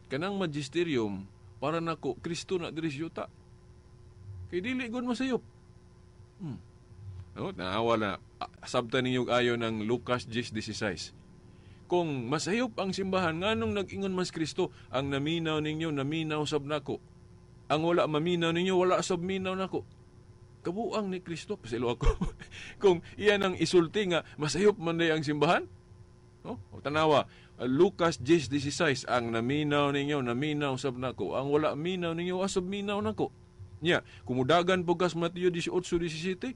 kanang magisterium para nako Kristo na diri sa yuta. Kay dili gud masayop. No, naawa na sabtan ninyo ayo ng Lucas 10:16. Kung masayop ang simbahan, nganong nag-ingon mas Kristo, ang naminaw ninyo, naminaw sab nako. Ang wala maminaw ninyo, wala sab minaw nako. Kabuang ni Kristo, pasilo ako. Kung iyan ang isulti nga, masayop man day ang simbahan. Oh, o tanawa, Lucas 10:16, ang naminaw ninyo, naminaw sab nako. Ang wala minaw ninyo, asab minaw nako. Nya, kumudagan po kas Mateo 18:17,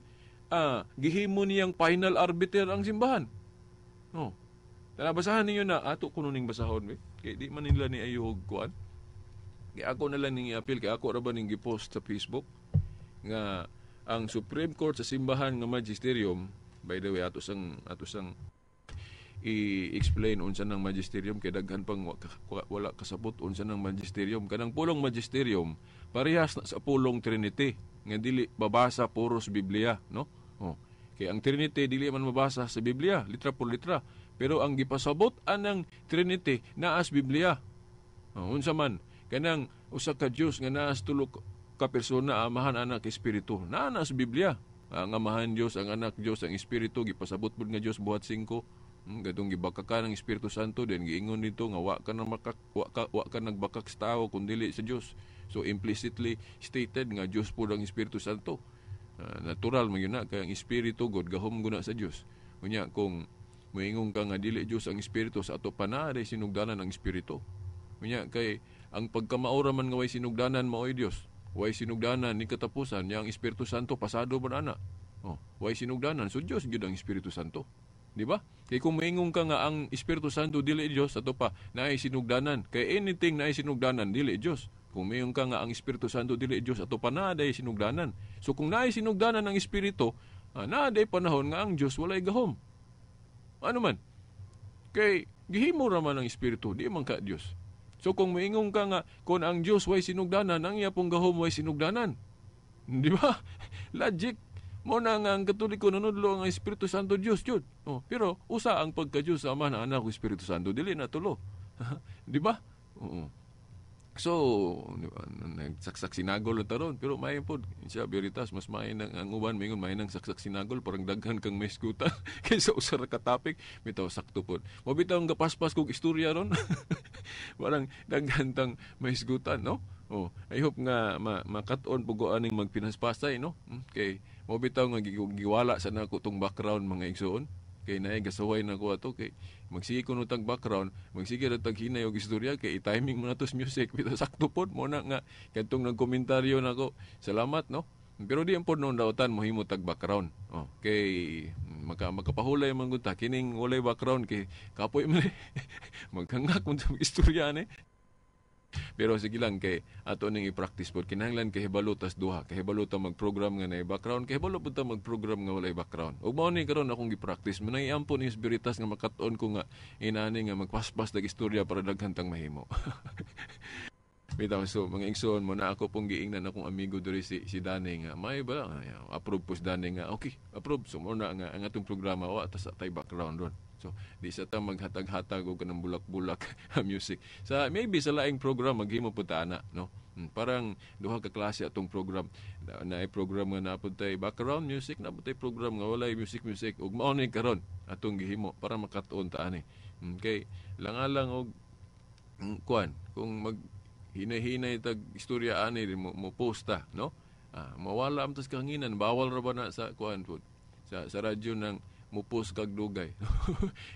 gihimo niyang final arbiter ang simbahan. Oh. Tana basahan ninyo na ato kuno ning basahon be. Kay di man nila ni ayuhog kuan. Kay ako na lang ning i-appeal, kay ako ra ba ning gi-post sa Facebook nga ang Supreme Court sa simbahan nga magisterium, by the way, ato sang i-explain unsa nang magisterium kay daghan pang wala kasabot unsa nang magisterium. Kanang pulong magisterium parehas na sa pulong Trinity nga dili babasa puros Biblia, no? Oh. Kay ang Trinity dili man mabasa sa Biblia litra por litra, pero ang gipasabot anang Trinity naas Biblia. Oh, unsa man kanang usa ka Dios nga naas tulo ka persona, Amahan, Anak, Espiritu, naa na sa Biblia. Ang Amahan Dios, ang Anak Dios, ang Espiritu, gipasabot pud nga Dios buhat 5. Gadong gibakakan ang Espiritu Santo, then giingon dito nga wa ka na makak, wa ka nagbakak sa tawo kun dili sa Dios. So implicitly stated nga Dios pud ang Espiritu Santo. Natural man yun na kay ang Espiritu God gahom guna sa Dios. Unya kung moingon ka nga dili Dios ang Espiritu, sa ato pa na day sinugdanan ang Espiritu. Unya kay ang pagkamaura man nga way sinugdanan maoy Dios. Way sinugdanan ni katapusan nya ang Espiritu Santo pasado man ana. Oh, way sinugdanan, so Dios gyud ang Espiritu Santo. Di ba? Kay kung moingon ka nga ang Espiritu Santo dili Dios, ato pa naay sinugdanan. Kay anything naay sinugdanan dili Dios. Kung moingon ka nga ang Espiritu Santo dili Dios, ato pa naa day sinugdanan. So kung naay sinugdanan ang Espiritu, naa day panahon nga ang Dios walay gahom. Ano man? Kay gihimo ra man ang Espiritu, di man ka Dios. So kung moingon ka nga kung ang Dios way sinugdanan, ang iya pong gahom way sinugdanan. Di ba? Logic. Mo na nga ang Katoliko nanudlo ang Espiritu Santo Dios jud. Oh, pero usa ang pagka-Dios sa Ama na Anak ug Espiritu Santo, dili na tulo. Di ba? Oo. So, di ba, nagsaksak sinagol na taron, pero may pod siya Veritas, mas may nang ang uban mingon may nang saksak sinagol parang daghan kang may isgutan kaysa usa ra ka topic, bitaw sakto pod. Mo bitaw ang gapaspas kog istorya ron. Parang daghan tang may isgutan, no? Oh, I hope nga makat-on pug aning magpinaspasay, no? Kay mo bitaw nga giwala sa nako tong background mga igsoon. Kay naay gasaway na ko ato kay magsige kuno tag background, magsige ra tag hinay og istorya kay i-timing mo na to sa music bitaw sakto pod mo na nga kadtong nagkomentaryo nako. Salamat, no? Pero di ang pod noon dautan mohimo tag background. Oh, kay makapahulay man gud ta kining walay background kay kapoy man. Maghangak man sa istorya ni. Pero sige lang, kay ato ning i-practice pod. Kinahanglan kahibalo tas duha. Kahibalo ta mag-program nga naay background, kahibalo pud ta mag-program nga walay background. Ug mao ni karon akong gi-practice. Manay iampo ni Spiritas nga makat-on ko nga inani nga magpaspas dag istorya para daghan tang mahimo. Bitaw, so mga igsoon, mo na ako pong giingnan akong amigo diri, si Danny, nga may ba ay, approve po si Danny nga okay, approve. So mo na nga ang atong programa wa ta sa tay background ron. So di sa ta maghatag-hatag og kanang bulak-bulak music. Sa maybe sa laing program maghimo pud ta ana, no? Parang duha ka klase atong program na, naay program nga naa pud tay background music, naa pud tay program nga walay music music, ug mao ni karon atong gihimo para makat-on ta ani. Kay langalang og kuan kung mag hinay-hinay tag istorya ani mo posta, no? Ah, mawala am tas kahanginan, bawal ra ba na sa kuan pud sa radyo nang mo post kag dugay,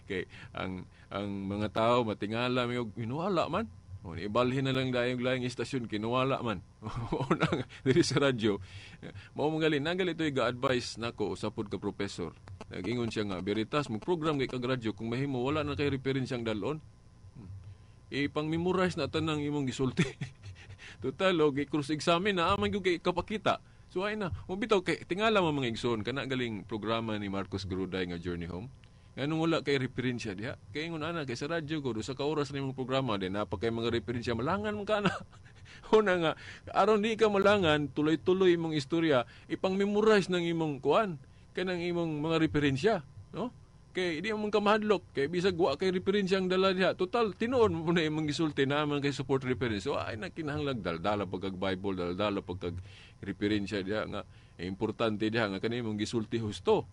kay ang mga tao matingala mi og inuwala man. O, ibalhin na lang dayong laing istasyon, kinuwala man. O na diri sa radyo. Mao man gali, nagali to'y ga-advise nako usa pod ka professor. Nag-ingon siya nga, "Veritas, mag-program kay kag radyo, kung mahimo wala na kay referensyang dalon. Ipang-memorize na tanang imong gisulti. Total, og i-cross examine na aman gyud kay kapakita." So ay na, mo bitaw kay tingala mo, mga igsoon, kana galing programa ni Marcos Gruday nga Journey Home. Nganong wala kay referensya diha? Kay ingon ana, kay sa radyo ko sa ka oras na imong programa din napa kay mga referensya, malangan man ka na. Una nga aron di ka malangan, tuloy-tuloy imong istorya, ipang-memorize ng imong kuan kanang imong mga referensya, no? Kay di mo ka mahadlok kay bisag wa kay referensya ang dala diha. Total tinuod mo na imong gisulti na man kay support reference. So ay na kinahanglag daldala pagkag Bible, daldala pagkag referensya diha nga eh, importante diha nga kani imong gisulti husto.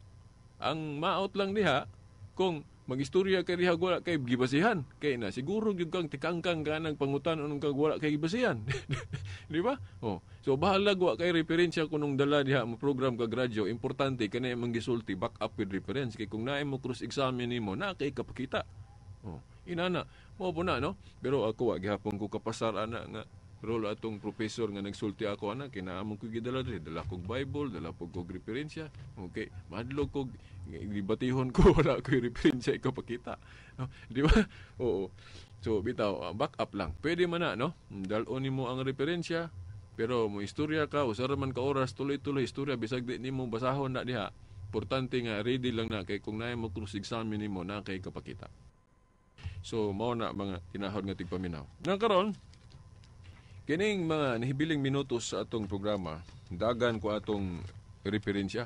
Ang maot lang diha kung magistorya kay diha wala kay gibasihan, kay na siguro gyud kang tikangkang ka nang pangutan anong kag wala kay gibasihan, di ba? Oh, so bahala wa kay referensya kunong dala diha mo program kag radyo, importante kani imong gisulti back up with reference, kay kung naay mo cross examine nimo na kay kapakita. Oh, inana mo po na, no? Pero ako wa gihapon ko kapasar ana nga role atong professor nga nagsulti ako ana, kinaamong ko gidala diri, dala kog Bible, dala pog kog referensya. Okay, mahadlok kog gibatihon ko wala koy referensya ikapakita, no? Di ba? Oo. So bitaw, back up lang pwede man na, no? Dal-on nimo ang referensya, pero mo istorya ka usa ra man ka oras, tuloy-tuloy istorya bisag di nimo basahon na diha. Importante nga ready lang na, kay kung naay mo cross examine nimo na kay kapakita. So mao na, mga tinahod nga tigpaminaw. Nang karon, kining mga nahibiling minutos sa atong programa, dagan ko atong referensya.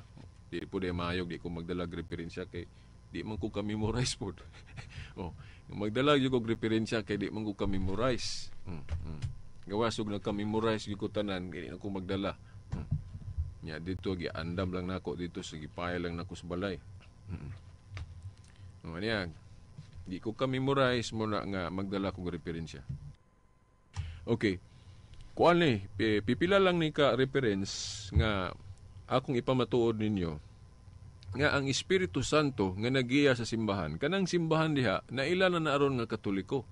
Di po di maayog, di ko magdalag referensya kay di man ko ka-memorize po. Oh, magdalag jud kog referensya kay di man ko ka-memorize. Gawas og nagka-memorize gyud ko tanan, di na ko magdala. Nya dito giandam lang nako dito sa gipaya lang nako sa balay. Oh, niya. Di ko ka-memorize mo na nga magdala kog referensya. Okay. Kuan ni, pipila lang ni ka reference nga akong ipamatuod ninyo nga ang Espiritu Santo nga nagiya sa simbahan, kanang simbahan diha naila na naaron nga Katoliko.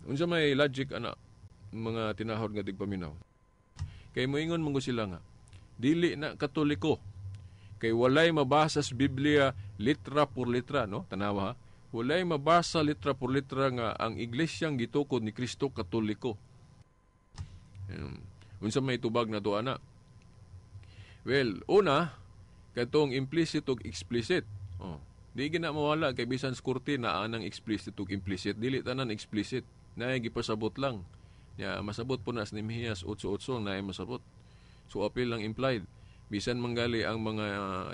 Unsa may logic ana, mga tinahod nga tigpaminaw? Kay moingon man sila nga dili na Katoliko kay walay mabasa sa Biblia litra por litra, no? Tanawa ha. Walay mabasa litra por litra nga ang iglesyang gitukod ni Kristo Katoliko. Unsa may tubag na to ana? Well, una, katong implicit ug explicit. Oh, di gina mawala kay bisan sa korte na anang explicit ug implicit, dili tanan explicit. Naay gipasabot lang. Ya, masabot po na sa Nehemias 8:8, naay masabot. So apil lang implied. Bisan manggali ang mga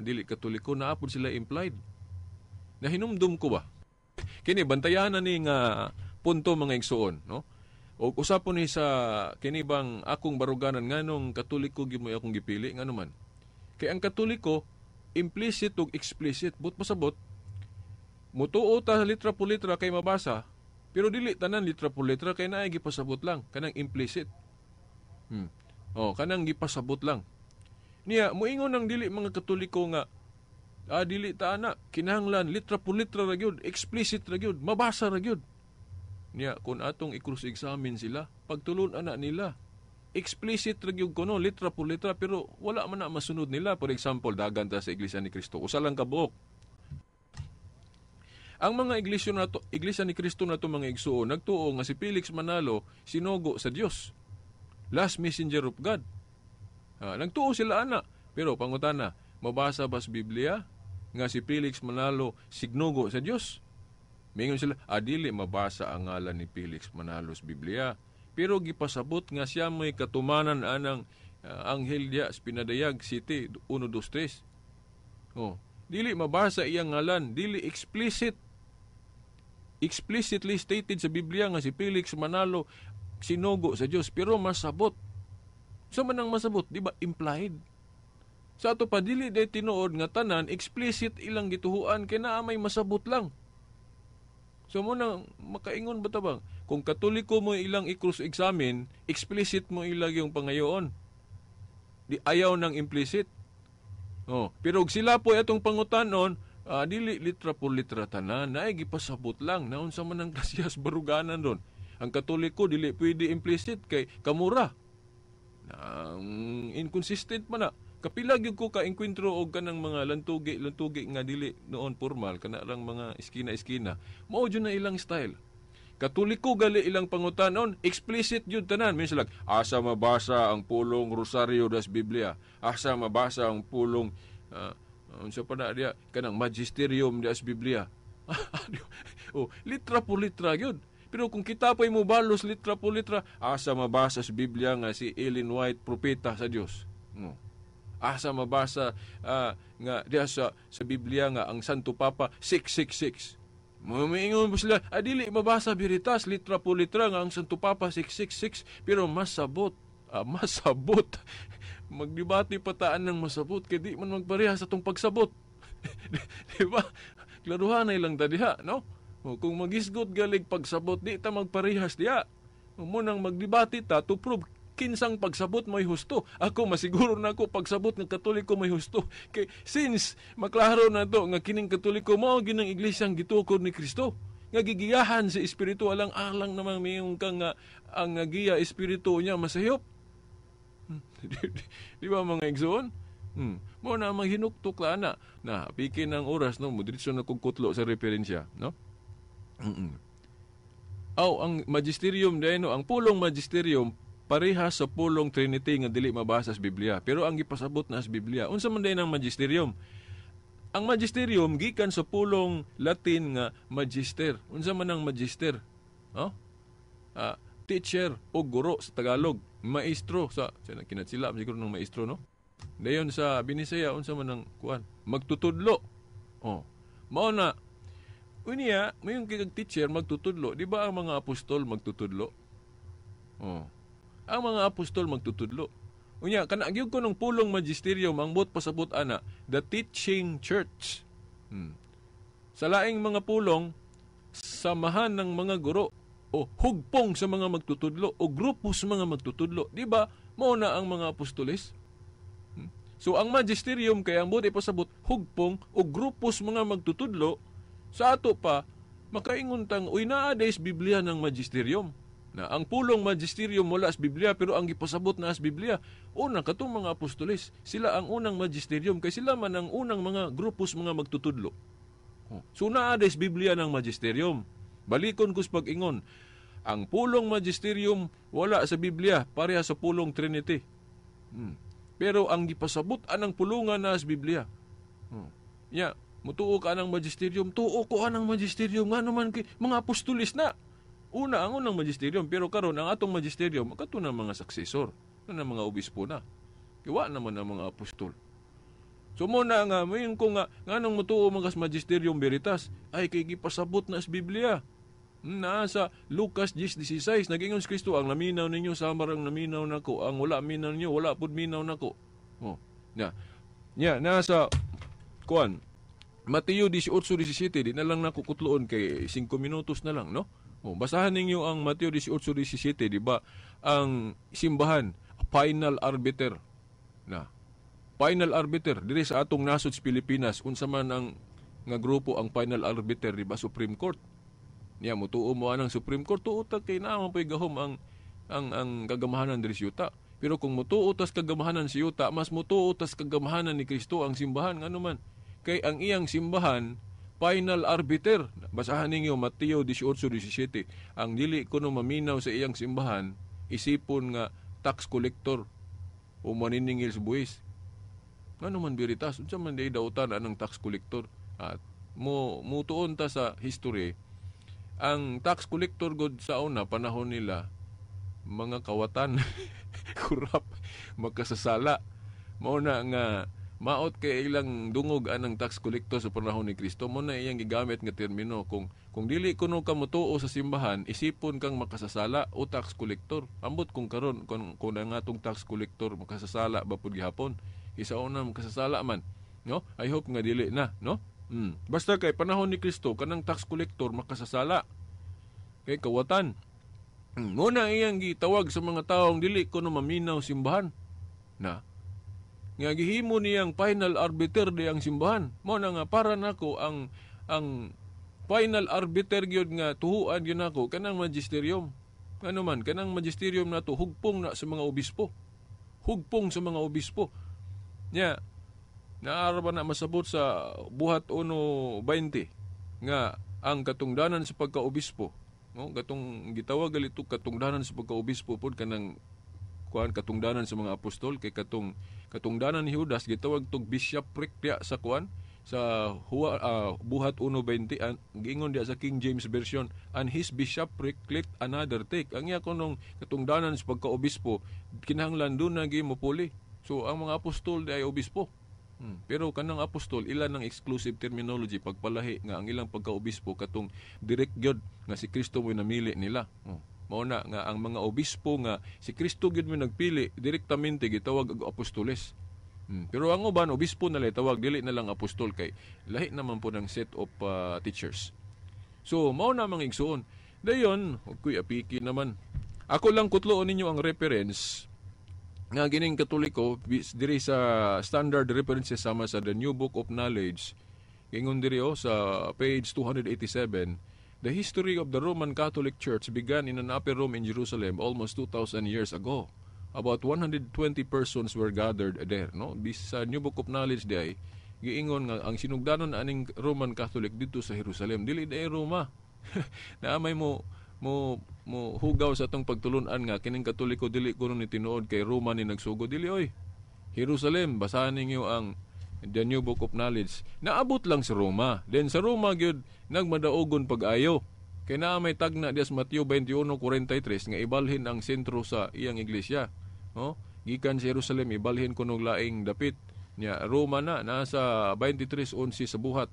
dili Katoliko, naa pod sila implied. Nahinumdum ko ba? Kini bantayan na ni nga punto, mga igsuon, no? O usapon ni sa kini bang akong baruganan nganong Katoliko gyud mo akong gipili, ngano man. Kay ang Katoliko implicit ug explicit, but pasabot mutuo ta litra por litra kay mabasa, pero dili tanan litra por litra kay naay gipasabot lang, kanang implicit. Oh, kanang gipasabot lang. Niya moingon ang dili mga Katoliko nga dili ta ana, kinahanglan litra por litra ra gyud, explicit ra gyud, mabasa ra gyud. Niya kung atong i-cross examine sila, pagtulon ana nila, explicit ra gyud kuno, litra por litra, pero wala man na masunod nila. For example, dagan ta sa Iglesia ni Cristo, usa lang ka buok. Ang mga iglesia nato, Iglesia ni Cristo nato, mga igsuon, nagtuo nga si Felix Manalo sinugo sa Dios. Last messenger of God. Nagtuo sila ana. Pero pangutana, mabasa ba sa Biblia nga si Felix Manalo signugo sa Dios? Mingon sila, dili mabasa ang ngalan ni Felix Manalo sa Biblia. Pero gipasabot nga siya may katumanan anang anghel diya sa Pinadayag City 1 2 3. Oh, dili mabasa iyang ngalan, dili explicitly stated sa Biblia nga si Felix Manalo sinugo sa Dios, pero masabot. Sa man ang masabot, di ba implied? Sa ato pa, dili day tinuod nga tanan explicit ilang gituhuan kay naa may masabot lang. So mo nang makaingon ba tabang kung Katoliko mo ilang i-cross examine, explicit mo ilang yung pangayoon. Di ayaw ng implicit. Oh, pero og sila po atong pangutanon, dili litra por litra tanan, naay gipasabot lang naunsa man ang klasiyas baruganan ron. Ang Katoliko dili pwede implicit kay kamura. Nang inconsistent man na. Kapila gyud ko ka engkwentro og kanang mga lantugi lantugi nga dili noon formal, kana lang mga iskina-iskina. Mao jud na ilang style. Katoliko gali ilang pangutanon, explicit jud tanan. Minsan lang, asa mabasa ang pulong Rosario das Biblia? Asa mabasa ang pulong unsa pa na diya kanang magisterium das Biblia? Oh, litra por litra gyud. Pero kung kita pa'y mobalos litra por litra, asa mabasa sa Biblia nga si Ellen White propeta sa Dios? No. Asa mabasa nga diya sa Biblia nga ang Santo Papa 666? Mumiingon mo sila, dili mabasa biritas litra por litra nga ang Santo Papa 666, pero masabot, masabot. Magdebate pataan ng masabot kay di man magpareha sa tong pagsabot. Di ba? Klaruhan na ilang tadiha, no? O, kung magisgot galig pagsabot, di ta magparehas diha. O, mo nang magdebate ta to prove kinsang pagsabot may husto. Ako masiguro na ako pagsabot ng Katoliko may husto. Kay since maklaro na to nga kining Katoliko mao ginang iglesyang gitukod ni Kristo nga gigiyahan sa espiritu, alang alang namang mayong kang nga ang giya espiritu niya masayop. Di ba, mga igsoon? Mo na maghinuktok la na. Na pikin ang oras, no, mudiretso na kog kutlo sa referensya, no? Aw, ang magisterium dahil, no, ang pulong magisterium pareha sa pulong Trinity nga dili mabasa sa Biblia, pero ang gipasabot na sa Biblia. Unsa man day ang magisterium? Ang magisterium gikan sa pulong Latin nga magister. Unsa man ang magister? Oh? Teacher o guro sa Tagalog, maestro sa kinatsila siguro ng maestro, no? Dayon sa Binisaya, unsa man ang kuan? Magtutudlo. Oh. Mao na unya, mayong kay teacher, magtutudlo, di ba ang mga apostol magtutudlo? Oh. Ang mga apostol magtutudlo. Unya, kana gyud ko ng pulong magisterium ang buot pasabot ana, the teaching church. Sa laing mga pulong, samahan ng mga guro o hugpong sa mga magtutudlo o grupo sa mga magtutudlo. Di ba? Mao na ang mga apostoles. So ang magisterium kay ang buot ipasabot hugpong o grupo sa mga magtutudlo. Sa ato pa makaingon tang uy, naa day sa Biblia ng magisterium. Na ang pulong magisterium wala sa Biblia, pero ang gipasabot na sa Biblia. Una katong mga apostoles, sila ang unang magisterium kay sila man ang unang mga grupos mga magtutudlo. Oh. So naa day sa Biblia ng magisterium. Balikon ko sa pag-ingon, ang pulong magisterium wala sa Biblia, pareha sa pulong Trinity. Pero ang gipasabot anang pulungan na sa Biblia. Ya, mutuo ka anang magisterium, tuo ko anang magisterium, nga naman kay mga apostoles na. Una ang unang magisterium, pero karon ang atong magisterium kato na mga successor, na mga obispo na. Kiwa naman ang mga apostol. So mo na nga mayon ko nga nganong mutuo mga magisterium veritas ay kay gipasabot na sa Biblia. Na sa Lucas 10:16 nagingon si Kristo, ang naminaw ninyo samar ang naminaw nako, ang wala minaw ninyo wala pud minaw nako. Oh. Nya. Nya nasa kuan Mateo 18:17, di na lang nako kutloon kay 5 minutos na lang, no? Oh, basahan ninyo ang Mateo 18:17, di ba? Ang simbahan, final arbiter. Na. Final arbiter diri sa atong nasod sa Pilipinas, unsa man ang nga grupo ang final arbiter, di ba? Supreme Court. Niya mutuo mo anang Supreme Court, tuo ta kay naa man po'y gahom ang kagamahanan diri sa yuta. Pero kung mutuo tas kagamahanan sa yuta, mas mutuo tas kagamahanan ni Kristo ang simbahan, ngano man kay ang iyang simbahan Final arbiter. Basahan ninyo Mateo 18:17. Ang dili kuno maminaw sa iyang simbahan, isipon nga tax collector o maniningil sa buwis. Ngano man biritas? Unsa man di dautan anang tax collector? At mo mutuon ta sa history, ang tax collector god sa una panahon nila mga kawatan, kurap, makasasala. Mao na nga maot kay ilang dungog anang tax collector sa panahon ni Kristo. Mo na iyang gigamit nga termino kung dili kuno ka motuo sa simbahan, isipon kang makasasala o tax collector. Ambot kung karon kung ang atong tax collector makasasala ba pud gihapon. Isa una makasasala man, no? I hope nga dili na, no? Basta kay panahon ni Kristo kanang tax collector makasasala kay kawatan. Mo na iyang gitawag sa mga taong dili kuno maminaw simbahan. Na nga gihimo niyang final arbiter di ang simbahan. Mo na nga para nako ang final arbiter gyud nga tuhuan gyud nako kanang magisterium. Ngano man kanang magisterium nato hugpong na sa mga obispo. Hugpong sa mga obispo. Nya naara ba na masabot sa Buhat 1:20 nga ang katungdanan sa pagkaobispo, no, katong gitawag galito katungdanan sa pagkaobispo pod kanang kuan katungdanan sa mga apostol, kay katong katungdanan ni Judas gitawag tog bishopric diya sa kuan sa Buhat 1:20, giingon diya sa King James Version, and his bishopric let another take. Ang iya kunong katungdanan sa pagkaobispo kinahanglan duna gyud mopuli. So ang mga apostol di ay obispo. Pero kanang apostol ilan ang exclusive terminology pagpalahi nga ang ilang pagkaobispo katong direct gyud nga si Kristo mo namili nila. Mao na nga ang mga obispo nga si Kristo gyud mo nagpili direktamente gitawag og apostoles. Pero ang uban obispo na lang tawag, dili na lang apostol kay lahi naman po ng set of teachers. So mao na mga igsuon. Dayon, og kuy apiki naman. Ako lang kutloon ninyo ang reference nga gining Katoliko diri sa standard references sama sa The New Book of Knowledge. Ingon diri oh, sa page 287, the history of the Roman Catholic Church began in an upper room in Jerusalem almost 2,000 years ago. About 120 persons were gathered there, no? Bis sa New Book of Knowledge di ay giingon nga ang sinugdanon aning Roman Catholic dito sa Jerusalem, dili di Roma. Naamay mo mo mo hugaw sa atong pagtulun-an nga kining Katoliko dili kuno ni tinuod kay Roma ni nagsugod, dili oy. Jerusalem, basahan ninyo ang The New Book of Knowledge. Naabot lang sa Roma. Then sa Roma gyud nagmadaogon pag-ayo. Kay naa may tagna diya sa Mateo 21:43 nga ibalhin ang sentro sa iyang iglesia. No? Gikan sa Jerusalem ibalhin kuno laing dapit. Nya Roma na nasa 23:11 sa Buhat.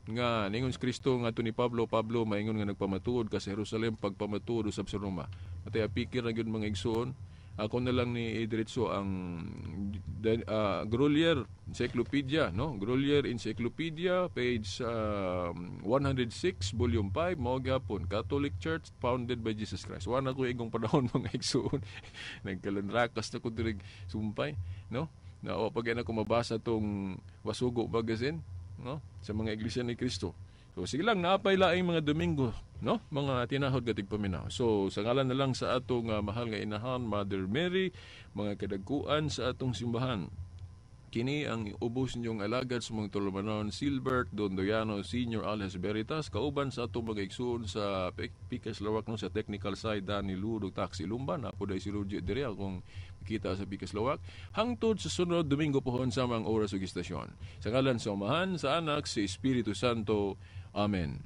Nga ningon si Kristo nga ni Pablo, Pablo maingon nga nagpamatuod ka sa Jerusalem pagpamatuod usab sa Roma. Atay apikir na gyud mga igsoon. Ako na lang ni idiretso ang Grolier Encyclopedia, no? Grolier Encyclopedia page 106 volume 5 mao gyapon Catholic Church founded by Jesus Christ. Wa na ko igong panahon mga igsoon. Nagkalanrakas na ko diri sumpay, no? Na wa pag na ko mabasa tong Wasugo magazine, no? Sa mga iglesia ni Kristo. So sige lang, naapay laing mga Domingo, no? Mga tinahod gatig paminaw. So sa ngalan na lang sa atong mahal nga inahan, Mother Mary, mga kadagkuan sa atong simbahan. Kini ang ubos ninyong alagad sa mga tulumanon, Silbert Dondoyano Senior alias Veritas, kauban sa atong mga igsuon sa Pikas Lawak, no, sa technical side Danny Ludo Taxi Lumba, na po si Rudy diri akong makita sa Pikas Lawak. Hangtod sa sunod Domingo pohon sa mga oras ug istasyon. Sa ngalan sa Amahan, sa Anak, sa Espiritu Santo. Amen.